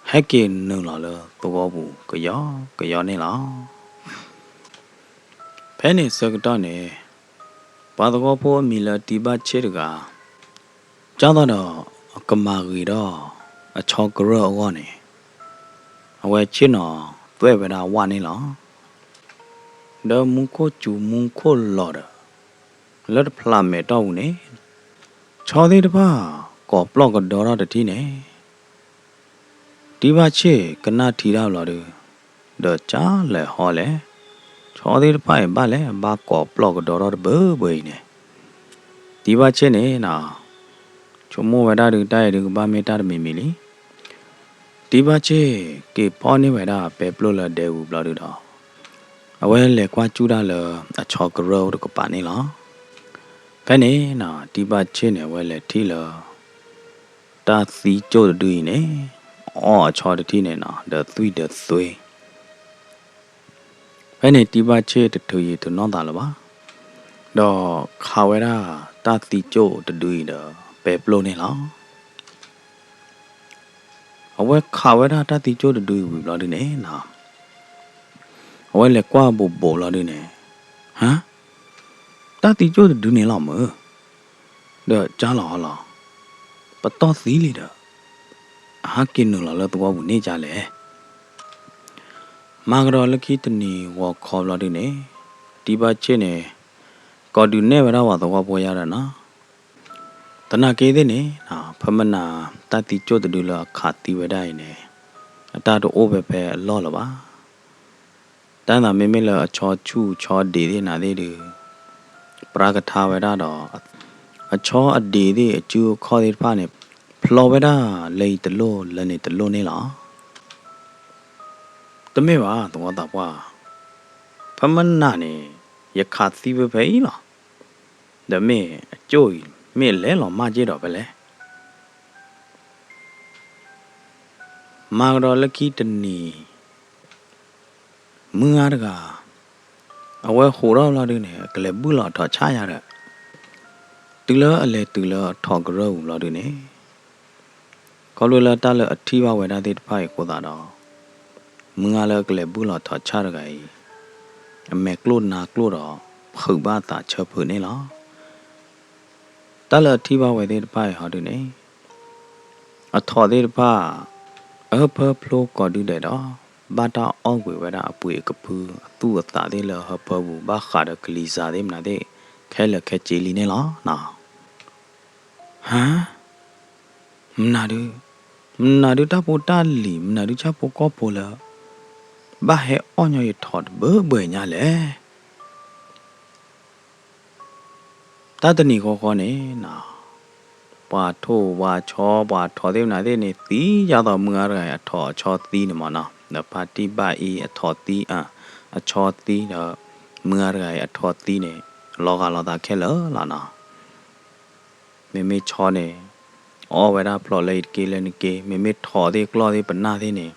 ဟဲက့ၤနုာ်လီၤလၢသဝီပူၤကယီကယီန့ၣ်လီၤ. ဖဲန့ၣ်ဆၢကတီၢ်န့ၣ်, ပှၤသဝီဖိအမံၤလၢတံဘၣ်ဆ့ၣ်တဂၤ ကၢ်သီၣ်ဒီးအကမၤဂ့ၤထီၣ်အဆီကရၢၢ်အဂီၢ်န့ၣ်, အဝဲဆ့ၣ်နီၤသွဲၣ်ဝဲဒၣ်ဝၣ်န့ၣ်လီၤ. ဒီးမူခိၣ်စူၤမူခိၣ်လီၤဒီး လၢတဖျးမဲာ်တီၢ်ပူၤန့ၣ်, ဆီသ့ၣ်တဖၣ်ကိးပျီၢ်ကဒီထီၣ်တထံၣ်န့ၣ် တံဘၣ်ဆ့ၣ်ကနၣ်ထံတၢ်ဘျီဒု, ဒီးကၢ်လဲၤဟီလဲၣ်, ဆီသ့ၣ်တဖၣ်အံၤဘၣ်လဲၣ်ဘၣ်ကိးပျီၢ်ကဒီထီၣ်တဘၢဘၢအံၤန့ၣ်, တံဘၣ်ဆ့ၣ်န့ၣ်နီၤ, ဆိကမိၣ်ဝဲဒၣ်ဒု တၢ်အံၤဒုကဘၣ်မ့ၢ်တၢ်တမံၤမံၤလံ. တံဘၣ်ဆ့ၣ်က့ၤဖီၣ်န့ၢ်ဝဲဒၣ်ပဲပျိၢ်လၢဒဲပူၤဘျီဒုဒီး, အဝဲလဲၤကွၢ်စူၣ်တၢ်လၢအဆီကရၢၢ်တကပၤန့ၣ်လီၤ. ဖဲန့ၣ်နီၤ တံဘၣ်ဆ့ၣ်န့ၣ် အဝဲလဲၤထံၣ်လၢ တၢ်သံကၠိၣ်တဒုအံၤန့ၣ် အီၣ်အဆီတထံၣ်န့ၣ်နီၤ ဒီးသွံၣ်ဒီးသွ့ ဖဲန့ၣ်တံဘၣ်ဆ့ၣ်တထုးယံာ်တနီၢ်သးလၢၤဘၣ်, ဒီးခးဝဲဒၣ်တၢ်သံကၠိၣ်တဒုအံၤဒီးပဲပျိၢ်န့ၣ်လီၤ. အဝဲခးဝဲဒၣ်တၢ်သံကၠိၣ်တဒုအံၤဝံၤဘျီဒုန့ၣ်နီၤ, အဝဲလဲၤကွၢ်ဘူးဘူးဘျီဒုန့ၣ်, ဟါ, တၢ်သံကၠိၣ်တဒုန့ၣ်လီၤမုၢ်, ဒီးကၢ်လီၤဟီလီၤ, ပတီၢ်သံလံဒီး အဟးက့ၤနုာ်လီၤလၢသဝီပူၤန့ၣ်ကၢ်လဲၣ်. မၤကဒီးလၢခံတနံၤဂီၤခီဘျီဒုန့ၣ် တံဘၣ်ဆ့ၣ်န့ၣ် ကိးဒုးနဲၣ်ဝဲဒၣ်ပှၤသဝီဖိယါဒီးနီၤ, သနာ်က့သ့ၣ်န့ၣ် ဖဲမနၤတၢ်သံကၠိၣ်တဒုလၢအခးသံဝဲဒၣ်အံၤန့ၣ် အတၢ်တအိၣ်ဖဲဖဲအလီၢ်လၢၤဘၣ်. တၢ်သးမ့မ့ၢ်လၢအဆီဆူၣ်ဆီဒံးသ့ၣ်နၤသ့ၣ်ဒုး ပြးကထါဝဲဒၣ်ဒီး အဆီအဒံးသ့ၣ်အစုအခီၣ်သ့ၣ်တဖၣ်န့ၣ် ဖျီဝဲဒၣ်လၢအံၤတလိၣ်လၢန့ၣ်တလိၣ်န့ၣ်လီၤ. တမ့ၢ်ဘၣ်သဝီသးပှၢ်, ဖဲမနၤန့ၣ် ယခးသံဖဲဖဲအံၤလီၤ. ဒီးမ့ၢ်အကၠိၣ်အံၤ မ့ၢ်အလဲၤလီၤမၢ်က့ၤဒီးဖဲလဲၣ်. မၤကဒီးလၢခံတနံၤ မုၢ်ဂၤတဂၤ အဝဲဟူးထီၣ်ဘျီဒုန့ၣ် အကလဲၤဘုၣ်လီၤအထိးဆၣ်ယါဒီး တုၤလၢအလဲၤတုၤလၢအထိးကရၢၢ်ပူၤဘျီဒုန့ၣ် ခီဖျိလၢတၢ်လၢအထံၣ်ဘၣ်ဝဲဒၣ်သ့ၣ်တဖၣ်အံၤအဃိသတးဒီး မုၢ်ဂၤလၢအကလဲၤဘုၣ်လီၤထိးဆၣ်တဂၤအံၤ အမဲာ်ကျိၣ်နါကျိၣ်ဒီး ဖုးဘၣ်သးဆၢဖုးန့ၣ်လီၤ. တၢ်လၢအထံၣ်ဘၣ်ဝဲသ့ၣ်တဖၣ်အံၤဟီဒုန့ၣ် အထိးသ့ၣ်တဖၣ် အဟၢဖၢဖျိကိးဒုဒဲးဒီး ဘၣ်တၢ်အီၣ်ကွံာ်ဝဲဒၣ်အပှ့ၤအကဖု အသူၣ်အသးသ့ၣ်လၢအဟၢဖၢပူၤ ဘၣ်ဃးဒီးကလံၤစၢ်သ့ၣ်မနုၤသ့ၣ် ခဲလၢာ်ခဲဆ့လံန့ၣ်လီၤ. ဟါ, မနုၤဒု, မနုၤဒုတၢ်ဖိတၢ်လံၤ မနုၤဒုဆၣ်ဖိကီၢ်ဖိလၢ ဘၣ်ဟဲအီၣ်ညီယထိးတဘၢဘၢညါလဲၣ်. တၢ်တနံၤဃီဃီန့ၣ် ပှၤထိၣ်ပှၤဆီ ပှၤထိးသ့ၣ်မနုၤသ့ၣ်န့ၣ် သံယါသီးမုၢ်ဂၤတဂၤအံၤအထိးအဆီသံန့ၣ်မ့ၢ်နီၤ, ဒီးဖါတံၢ်ဘၣ်အံၤအထိးသံ အဆီသံဒီး မုၢ်ဂၤတဂၤအံၤအထိးသံန့ၣ် လီၤဂာ်လိာ်သးခဲလၢာ်လီၤနီၤ. မ့မ့ၢ်ဆီန့ၣ် အီၣ်ဝဲဒၣ်ဖျိးလၢအံၤတက့ၢ်လၢနက့ၢ်, မ့မ့ၢ်ထိးသ့ၣ်ကျီၢ်သ့ၣ်ပနၢ်သ့ၣ်န့ၣ်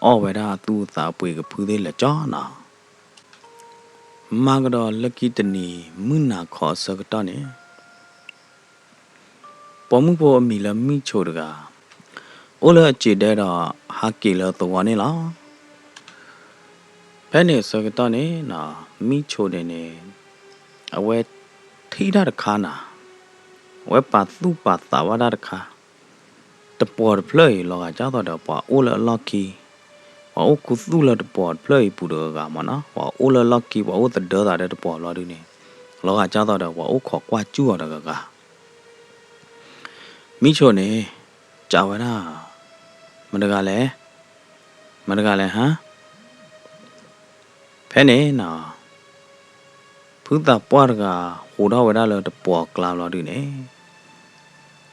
အီၣ်ဝဲဒၣ်အသူၣ်အသးအပှ့ၤကဖုသ့ၣ်လၢာ်ကၠီနီၤ. မၤကဒီးလၢခံတနံၤ မုၢ်နၤခီအဆၢကတီၢ်န့ၣ် ပိာ်မုၣ်ဖိအမံၤလၢမံၣ်ဆိးတဂၤ အိၣ်လၢအစံာ်ဒဲဒီးဟးက့ၤလၢသဝီန့ၣ်လီၤ. ဖဲန့ၣ်အဆၢကတီၢ်န့ၣ် မံၣ်ဆိးန့ၣ်န့ၣ် အဝဲထံၣ်တၢ်တခါနီၤ, အဝဲပာ်သူၣ်ပာ်သးဘၣ်တၢ်တခါ, တပှီၤတဖျၢၣ်အံၤ လီၤဂာ်ဒ်သိးဒီးပှၤအိၣ်လၢအလီၢ်ခံ, ပှၤအိၣ်ခူသူၣ်လၢတပှီၤတဖျၢၣ်အံၤပူၤတဂၤဂၤမ့ၢ်နီၤ, ပှၤအိၣ်လၢအလီၢ်ခံ ပှၤအိၣ်သဒၢသးဒီးတပှီၤဘျီဒုန့ၣ် လီၤဂာ်ဒ်သိးဒီးပှၤအိၣ်ခိးကွၢ်စူၣ်အီၤတဂၤဂၤ မံၣ်ဆိးန့ၣ် စံးဝဲဒၣ်, မတၤတဂၤလဲၣ်, မတၤတဂၤလဲၣ်ဟါ. ဖဲန့ၣ်နီၤ ဖုသးပှၢ်တဂၤ ဟူးထီၣ်ဝဲဒၣ်လၢတပှီၤကျါဘျီဒုန့ၣ်,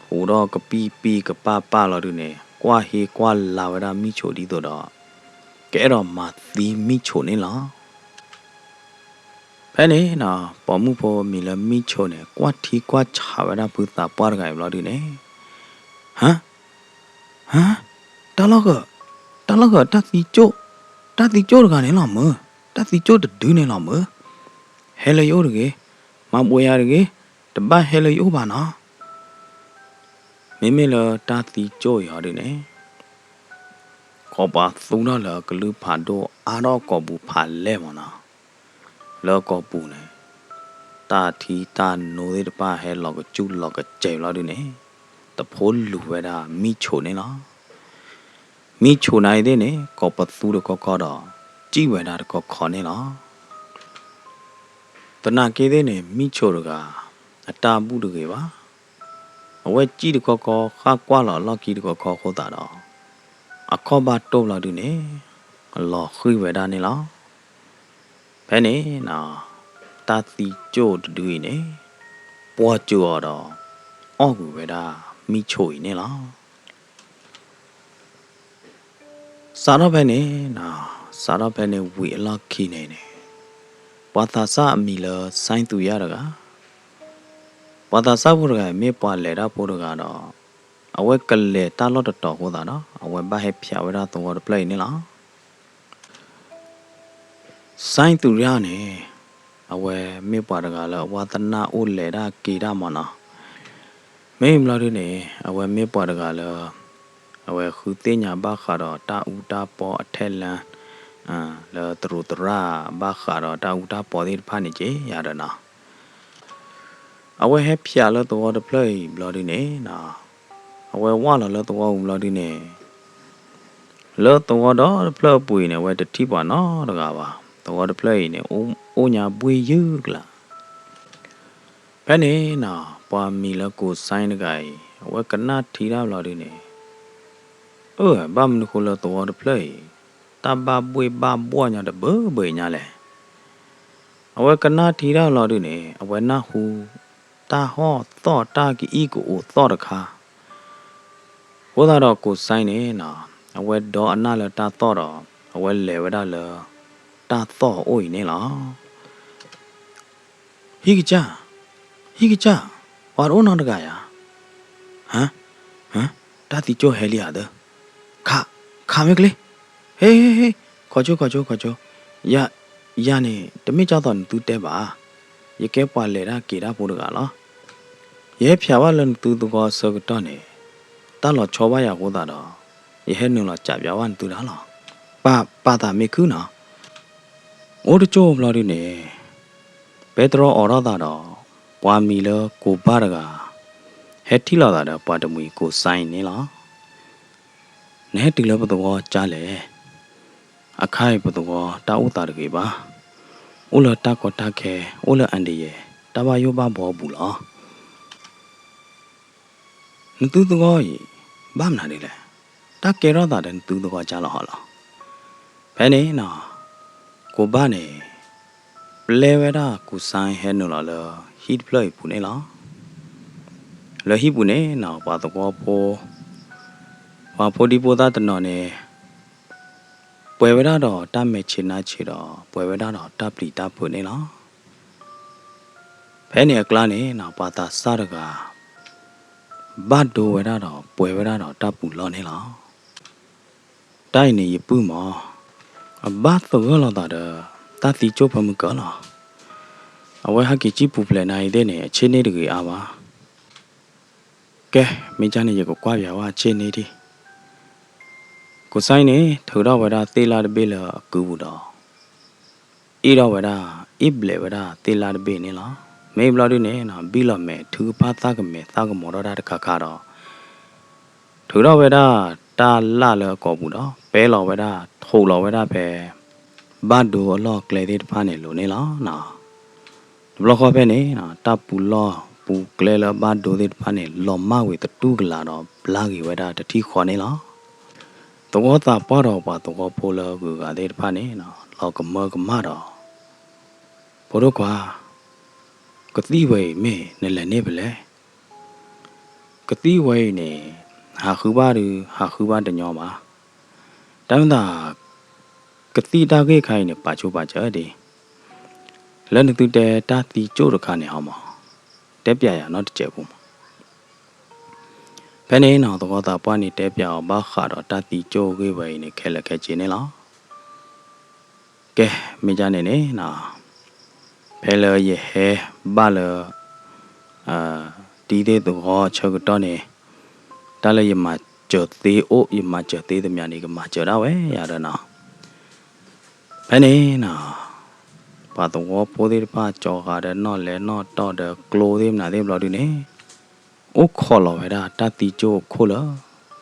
ဟူးထီၣ်ကပံၢ်ပံၢ်ကပၢ်ပၢ်လီၤဒုန့ၣ် ကွၢ်ဟ့ကွၢ်လၤဝဲဒၣ်မံၣ်ဆိးဒ်သိးဒီး ကအဲၣ်ဒိးမၤသံမံၣ်ဆိးန့ၣ်လီၤ. ဖဲန့ၣ်နီၤ ပိာ်မုၣ်ဖိမံၤလၢမံၣ်ဆိးန့ၣ် ကွၢ်ထံကွၢ်ဆးဝဲဒၣ်ဖုသးပှၢ်တဂၤအံၤဘျီဒုန့ၣ်, ဟါ, ဟါ, တၢ်လီၢ်ဃၢၤ, တၢ်လီၢ်ဃၢၤ တၢ်သံကၠိၣ်, တၢ်သံကၠိၣ်တဂၤန့ၣ်လီၤမၢ်, တၢ်သံကၠိၣ်တဒုန့ၣ်လီၤမၢ်, ဟဲလၢယအိၣ်တဂ့ၤ, မၤဘှဲယၤတဂ့ၤ, တဘၣ်ဟဲလၢယအိၣ်ဘၣ်နီၤ. မ့မ့ၢ်လၢတၢ်သံကၠိၣ်အံၤဟီဒုန့ၣ် ကိးပှၤသူထီၣ်လၢအကလုၢ်ဖးဒိၣ်အါထီၣ်ကိာ်ပူၤဖးလဲၢ်မ့ၢ်နီၤ, လၢအကိာ်ပူၤန့ၣ် တၢ်ထံတၢ်နိသ့ၣ်တဖၣ်ဟဲလီၤကစူၣ်လီၤကစဲၤဘျီဒုန့ၣ် တဖိလူၤဝဲဒၣ်မံၣ်ဆိးန့ၣ်လီၤ. မံၣ်ဆိးနၤအံၤသ့ၣ်န့ၣ် ကိးပသူတခီခီဒီး စံၣ်ဝဲဒၣ်တခီခီန့ၣ်လီၤ. သနာ်က့သ့ၣ်န့ၣ် မံၣ်ဆိးတဂၤ အတၢ်ဘူၣ်တဂ့ၤဘၣ်. အဝဲစံၣ်တခီခီ ဃၣ်ကွၢ်လီၤအလီၢ်ခံတခီခီအဃိသတးဒီး အခီၣ်ဘၣ်တိၢ်ဘျီဒုန့ၣ် လီၤဃံၢ်ဝဲဒၣ်န့ၣ်လီၤ. ဖဲန့ၣ် တၢ်သံကၠိၣ်တဒုအံၤန့ၣ် ပှီၢ်စၢၤအီၤဒီး အီၣ်ကွံာ်ဝဲဒၣ်မံၣ်ဆိးအံၤန့ၣ်လီၤ. စးထီၣ်ဖဲန့ၣ်, စးထီၣ်ဖဲန့ၣ်ဝံၤအလီၢ်ခံန့ၣ်န့ၣ် ပှၤသးစၢ်အမံၤလၢ ဆိုင်းသူရတဂၤ, ပှၤသးစၢ်ဖိတဂၤအံၤ မ့ၢ်ပှၤလဲၤတၢ်ဖိတဂၤဒီး အဝဲကလဲၤတၢ်လီၢ်တတီၤအဃိသတးဒီး အဝဲဘၣ်ဟဲဖျိးဝဲဒၣ်သဝီတဖျၢၣ်အံၤန့ၣ်လီၤ. ဆိုင်းသူရန့ၣ် အဝဲမ့ၢ်ပှၤတဂၤလၢအဝါသနာအိၣ်လဲၤတၢ်က့ၤတၢ်မ့ၢ်နီၤ. မ့ၢ်ဘျီဒုန့ၣ် အဝဲမ့ၢ်ပှၤတဂၤလၢ အဝဲဃုသ့ၣ်ညါဘၣ်ဃးဒီးတၢ်အူတၢ်ပီအထဲလဲၣ် လၢသရူးသရၣ်ဘၣ်ဃးဒီးတၢ်အူတၢ်ပီသ့ၣ်တဖၣ်န့ၣ်က့ၤယၤဒီးနီၤ. အဝဲဟဲဖျးလၢသဝီတဖျၢၣ်အံၤဘျီဒုန့ၣ်နီၤ, အဝဲဝၢ်လီၤလၢသဝီပူၤဘျီဒုန့ၣ်, လၢသဝီဒီတဖျၢၣ်အပူၤအံၤန့ၣ် အဝဲတထံၣ်ပှၤနီတဂၤဘၣ်. သဝီတဖျၢၣ်အံၤန့ၣ် အိၣ်ညါဘှ့ၣ်ယုၢ်ကလာ်. ဖဲန့ၣ်နီၤ ပှၤမံၤလၢကိးစါတဂၤအံၤ အဝဲကနၣ်ထံတၢ်ဘျီဒုန့ၣ်, အၢ ဘၣ်မနုၤဃိလၢသဝီတဖျၢၣ်အံၤ တၢ်ဘၣ်ဘှ့ၣ်ဘၣ်ဘှီၣ်ညါတဘၢဘၢအံၤညါလဲၣ်. အဝဲကနၣ်ထံတၢ်ဘျီဒုန့ၣ် အဝဲနၢ်ဟူ တၢ်ဟီၣ်သီၣ်တၢ်ကအံၣ်ကအိးသီၣ်တခါ, အဃိသတးဒီးကိးစါန့ၣ်နီၤ အဝဲဒိးအနၢ်လၢတၢ်သီၣ်ဒီး အဝဲလဲၤဝဲဒၣ်လၢ တၢ်သီၣ်အအိၣ်အံၤန့ၣ်လီၤ. ဟံၣ်ကစၢ်, ဟံၣ်ကစၢ်, ပှၤတအိၣ်နီတဂၤဧါ. ဟါ, ဟါ, တၢ်သံကၠိၣ်ဟဲလံဧါသၢ, ခး, ခးမ့ၢ်ကျ့, ဟ့, ဟ့, ဟ့, ခီကၠိ, ခီကၠိ, ခီကၠိ, ယၤ, ယၤန့ၣ် တမ့ၢ်ကၢ်သိးနသုတဲဘၣ်, ယကဲပှၤလဲၤတၢ်က့ၤတၢ်ဖိတဂၤလီၤ. ယဟဲဖျးဘၣ်လၢနသုသဝီအဆၢကတီၢ်န့ၣ် တၢ်လီၤဆီဘၣ်ယၤအဃိသတးဒီး ယဟဲနုာ်လီၤစးပၠးဘၣ်နသုတၢ်လီၤ. ပာ်, ပာ်သးမ့ၢ်ခုၣ်နီၤ. အိၣ်တကၠိၢ်ဘျီဒုန့ၣ် ပဲတြီအိးထီၣ်သးဒီး ပှၤမံၤလၢကိးဘၣ်တဂၤ ဟဲထံၣ်လိာ်သးဒီးပှၤတမှံၤကိးစါအံၤန့ၣ်လီၤ. နဟဲတုၤလၢပသဝီကၢ်လဲၣ်. အခါအံၤပသဝီတၢ်အိၣ်သးတဂ့ၤဘၣ်. အိၣ်လၢတၢ်ကီတၢ်ခဲ, အိၣ်လၢအန္တရာယ်, တၢ်ဘၣ်ယိၣ်ဘၣ်ဘှီပူၤလီၤ. နသုသဝီအံၤ ဘၣ်မနုၤဒ်လဲၣ်. တၢ်ကဲထီၣ်သးဒီးနသုသဝီကၢ်လီၤဟီလီၤ. ဖဲန့ၣ်နီၤ ကိးဘၣ်န့ၣ် ပျဲဝဲဒၣ်ကိးစါဟဲနုာ်လီၤလၢဟံၣ်တဖျၢၣ်အံၤပူၤန့ၣ်လီၤ. လၢဟံၣ်ပူၤန့ၣ်နီၤ ပှၤသဝီဖိ, ပှၤဖိဒံဖိသၣ်တနီၤန့ၣ် ပှဲၤဝဲဒၣ်ဒီးတၢ်မဲာ်ဆံးနါဆံးဒီး ပှဲၤဝဲဒၣ်ဒီးတၢ်ပျံၤတၢ်ဖုးန့ၣ်လီၤ. ဖဲန့ၣ်အကျါန့ၣ်နီၤ ပှၤသးစၢ်တဂၤ ဘၣ်ဒိဝဲဒၣ်ဒီးပှဲၤဝဲဒၣ်ဒီးတၢ်ပူၤလီၢ်န့ၣ်လီၤ. တၢ်အံၤန့ၣ်ယပုၢ်မး, အဘၣ်သဂၢၢ်လိာ်သးဒီး တၢ်သံကၠိၣ်ဖၢမုၢ်ကၢလီၤ. အဝဲဟဲက့ၤစံၣ်ပူၤဖျဲးနၤအံၤသ့ၣ်န့ၣ် အဆ့ၣ်န့ၣ်တဂ့ၤအါဘၣ်. ကဲ, မ့ၢ်ကန့ၣ်ယကကွၢ်ပၠးဝဲဆ့ၣ်န့ၣ်ဒံး. ကိးစါအံၤန့ၣ် ထုးထီၣ်ဝဲဒၣ်သ့ၣ်လၣ်တဘ့ၣ်လၢအကုပူၤဒီး အ့ၣ်ထီၣ်ဝဲဒၣ်, အ့ၣ်ဘျဲးဝဲဒၣ်သ့ၣ်လၣ်တဘ့ၣ်န့ၣ်လီၤ. မ့ၢ်ဘျီဒုန့ၣ် ဘံၣ်လီၤမဲာ် ထုကဖၣ်သၣ်ကမဲာ်သၣ်ကမီၤထီၣ်တၢ်တခါခါဒီး ထုးထီၣ်ဝဲဒၣ်တၢ်လၣ်လၢအကိာ်ပူၤဒီး ပဲလီၤဝဲဒၣ် ထိးလီၤဝဲဒၣ်ဖဲ ဘၣ်ဒိအလီၢ်အကျဲသ့ၣ်တဖၣ်န့ၣ်လိၤန့ၣ်လီၤ. တဘျီဃီဖဲန့ၣ် တၢ်ပူၤလီၢ်ပူၤကျဲလၢဘၣ်ဒိသ့ၣ်တဖၣ်န့ၣ် လီၤမၢ်ဝံၤသတူၢ်ကလာ်ဒီး ဘျါက့ၤဝဲဒၣ်တထံၣ်ဃီန့ၣ်လီၤ. သဝီသးပှၢ်ဒီးပှၤသဝီဖိလၢအဂုၤအဂၤသ့ၣ်တဖၣ်န့ၣ် လီၤကမၢကမၣ်ဒီး ဖိဒိၣ်ခွါ, ကသံၣ်ဝဲအံၤမ့ၢ်နလဲၤန့ၢ်ဖဲလဲၣ်. ကသံၣ်ဝဲအံၤန့ၣ် ဟးဃုဘၣ်ဒုး ဟးဃုဘၣ်တညီဘၣ်. တၢ်မ့ၢ်သး ကသံၣ်တၢ်ဂ့ၢ်ခါအံၤန့ၣ် ပာ်ဆိပာ်စၢၤဒံး လၢနသုတဲတၢ်သံကၠိၣ်တခါန့ၣ်ဟီမး, တဲပၠးယၤနီတစဲးဖိမး. ဖဲန့ၣ်နီၤ သဝီသးပှၢ်န့ၣ် တဲပၠးအီၤဘၣ်ဃးဒီးတၢ်သံကၠိၣ်ဂ့ၢ်ဝဲအံၤန့ၣ် ခဲလၢာ်ခဲဆ့န့ၣ်လီၤ. ကဲ, မ့ၢ်ဒ်န့ၣ်န့ၣ်နီၤ, ဖဲလၢယဟဲဘၣ်လၢ တံၤသ့ၣ်သဝီဆၢကတီၢ်န့ၣ်, တၢ်လၢယမၤစၢၤသ့အိၣ် ယမၤစၢၤသ့သမျးန့ၣ် ကမၤစၢၤဒၣ်ဝဲယၤဒီးနီၤ. ဖဲန့ၣ်နီၤ, ပှၤသဝီဖိသ့ၣ်တဖၣ် ကၠီၤဃာ်ဒီးနီၣ်လဲၤနီၣ်တီၢ်ဒီးကျိသ့ၣ်မနုၤသ့ၣ်ဘျီဒုန့ၣ်, အိၣ်ခိးလီၤဝဲဒၣ်တၢ်သံကၠိၣ်အခိၣ်လၢ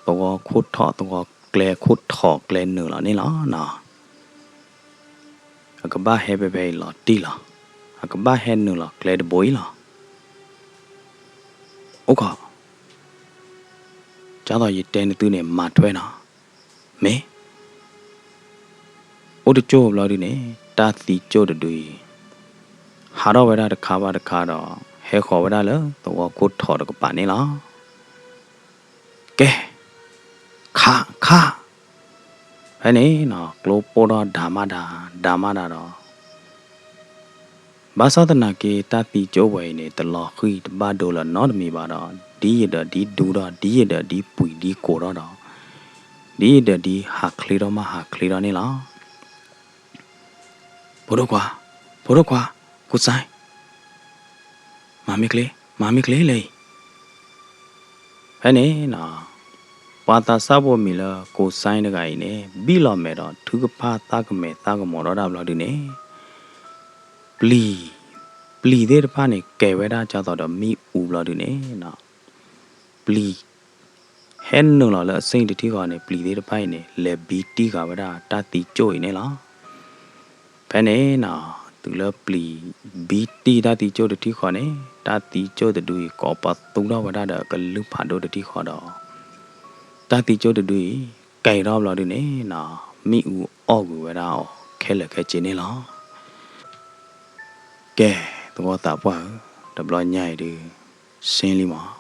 သဝီခိၣ်ထီၣ် သဝီကျဲခိၣ်ထီၣ်ကျဲနုာ်လီၤန့ၣ်လီၤနီၤ. အကဘၣ်ဟဲဖဲဖဲအံၤလီၤတံၢ်လီၤ. အကဘၣ်ဟဲနုာ်လီၤကျဲတဘိအံၤလီၤ. အိၣ်ခိး, ကၢ်သိးယတဲနသုန့ၣ် မၤထွဲနီၤ. မ့ၢ် အိၣ်တကၠိၢ်ဘျီဒုန့ၣ် တၢ်သံကၠိၢ်တဒုအံၤ ဟးထီၣ်ဝဲဒၣ်တခါဘၣ်တခါဒီး ဟဲဃီၤဝဲဒၣ်လၢသဝီခိၣ်ထီၣ်တကပၤန့ၣ်လီၤ. ကဲ, ခး, ခး, ဖဲန့ၣ်နီၤ ကျိပိၢ်ထီၣ်ဒၤမးဒၤ, ဒၤမးဒၤဒီး ဘၣ်ဆၣ်သနာ်က့ တၢ်သံကၠိၣ်ဝဲအံၤန့ၣ် တလီၤဃံၢ်တဘၣ်ဒိလၢၤနီတမံၤဘၣ်ဒီး ဒ်ယဒီးဒ်ဒူထီၣ် ဒ်ယဒီးဒ်ပှံၤဒ်ကိးထီၣ်ဒီး ဒ်ယဒီးဒ်ဟးချ့ထီၣ်မးဟးချ့ထီၣ်န့ၣ်လီၤ. ဖိဒိၣ်ခွါ, ဖိဒိၣ်ခွါ, ကိးစါ, မၤမ့ၢ်ချ့, မၤမ့ၢ်ချ့လၢအံၤ. ဖဲန့ၣ်နီၤ ပှၤသးစၢ်ဖိမံၤလၢကိးစါတဂၤအံၤန့ၣ် ဘံၣ်လီၤမဲာ်ဒီးထုကဖၣ်သၣ်ကမဲာ်သၣ်ကမီၤထီၣ်တၢ်ဘျီဒုန့ၣ် ပျံၤ ပျံၤသ့ၣ်တဖၣ်န့ၣ် ကဲၤဝဲဒၣ်ကၢ်သိးဒီးမ့ၣ်အူဘျီဒုန့ၣ်နီၤ, ပျံၤ ဟဲနုာ်လီၤလၢအစ့ၣ်တထံၣ်ဃီန့ၣ် ပျံၤသ့ၣ်တဖၣ်အံၤန့ၣ် လဲၤဘံတံၢ်ဃာ်ဝဲဒၣ်တၢ်သံကၠိၣ်အံၤန့ၣ်လီၤ. ဖဲန့ၣ်နီၤ တုၤလၢပျံၤဘံတံၢ်တၢ်သံကၠိၣ်တထံၣ်ဃီန့ၣ် တၢ်သံကၠိၣ်တဒုအံၤကိးပသူထီၣ်ဝဲဒၣ်ဒီးကလုၢ်ဖးဒိၣ်တထံၣ်ဃီဒီး တၢ်သံကၠိၣ်တဒုအံၤ ကဲၤထီၣ်ဘျီဒုန့ၣ်နီၤ မ့ၣ်အူအီၣ်ကွံာ်ဝဲဒၣ်အီၤခဲလၢာ်ခဲဆ့န့ၣ်လီၤ. ကဲ သဝီသးပှၢ်ဧၢ, တဘျီညါအံၤဒု ဆ့လံမး,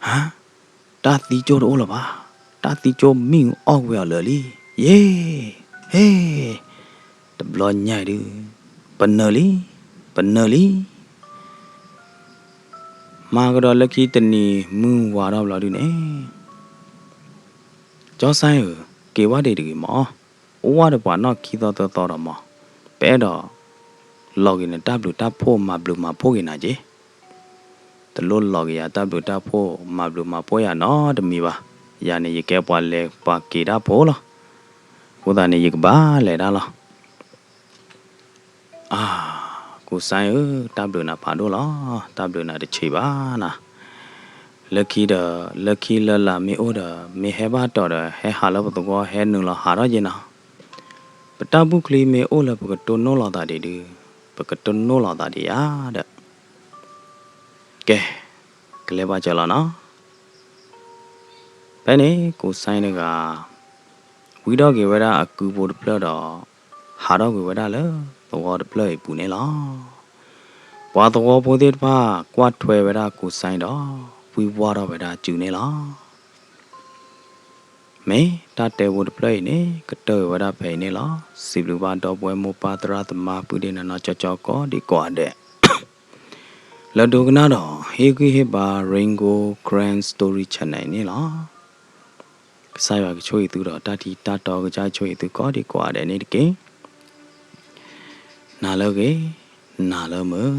ဟါ, တၢ်သံကၠိၣ်တအိၣ်လၢၤဘၣ်, တၢ်သံကၠိၣ်မ့ၣ်အူအီၣ်ကွံာ်အီၤလၢာ်လံ, ယ့, ဟ့, တဘျီညါအံၤဒု, ပနၢၤလံ, ပနၢၤလံ. မၤကဒီးလၢခံတနံၤမုၢ်ဝါထီၣ်ဘျီဒုန့ၣ် ကၠီစဲဧၢ, က့ၤဝဲဒၣ်တဂ့ၤမး, အိၣ်ဝဲဒၣ်ပှၤနီၢ်ခံသီသၢသီဒီးမး, ပအဲၣ်ဒိးလီၤက့ၤနတၢ်ဘျုးတၢ်ဖှိၣ်မၤဘျုးမၤဖှိၣ်က့ၤနၤက့ၤ, တလိၣ်လီၤက့ၤယၤတၢ်ဘျုးတၢ်ဖှိၣ်မၤဘျုးမၤဖှိၣ်ယၤနီတမံၤဘၣ်, ယၤန့ၣ် ယကဲပှၤလဲၤပှၤက့ၤတၢ်ဖိလီၤ. အဃိသတးန့ၣ် ယကဘၣ်လဲၤတၢ်လီၤ. အါ, ကူစဲဧၢ, တၢ်ဘျုးနၤဖးဒိၣ်လီၤ, တၢ်ဘျုးနၤတဆံးဘၣ်နၤ. လၢခံဒီး လၢခံလၢလာ်မ့ၢ်အိၣ်ဒီး မ့ၢ်ဟဲဘၣ်တီၤဒီး ဟဲဟးလၢပသဝီ ဟဲနုာ်လီၤဟးထီၣ်က့ၤနီၤ. ပတၢ်ဘူၣ်ချံမ့ၢ်အိၣ်လၢပကတိၢ်နီၣ်လီၤသးဒံးဒု, ပကတိၢ်နီၣ်လီၤသးဒံးဧါဒီး, ကဲ, ကလဲၤဘၣ်စၢၤလီၤနီၤ. ဖဲန့ၣ် ကူစဲတဂၤ ဝံထီၣ်က့ၤဝဲဒၣ်အကုဖိတဖျၢၣ်ဒီး ဟးထီၣ်ကွံာ်ဝဲဒၣ်လၢသဝီတဖျၢၣ်အံၤအပူၤန့ၣ်လီၤ. ပှၤသဝီဖိသ့ၣ်တဖၣ် ကွၢ်ထွဲဝဲဒၣ်ကူစဲဒီး ဝံဝါထီၣ်ဝဲဒၣ်စုန့ၣ်လီၤ. မ့ၢ်တၢ်တဲဖိတဖျၢၣ်အံၤန့ၣ် ကတၢၢ်ဝဲဒၣ်ဖဲအံၤန့ၣ်လီၤ. စံးဘျုးဘၣ်ဒီပုၢ်ဝဲၢ်မိၢ်ပၢ်သရၣ်သမါ ပုၢ်ဒ့နနီၢ်ကၠီကၠီကိးဒံကိးဂၤဒဲး လၢဒိကနၣ်ဒီး ဟ့ၣ်ဂံၢ်ဟ့ၣ်ဘါ Rain Gold Karen Story Channel အံၤန့ၣ်လီၤ. ကစၢ်ယွၤကဆိၣ်ဂ့ၤသုဒီးတၢ်ထံၣ်တၢ်တီကစၢ်ဆိၣ်ဂ့ၤသုကိးဒံကိးဂၤဒဲးန့ၣ်တက့ၢ်. နၤလၢအဂ့ၤ, နၤလၢမုာ်.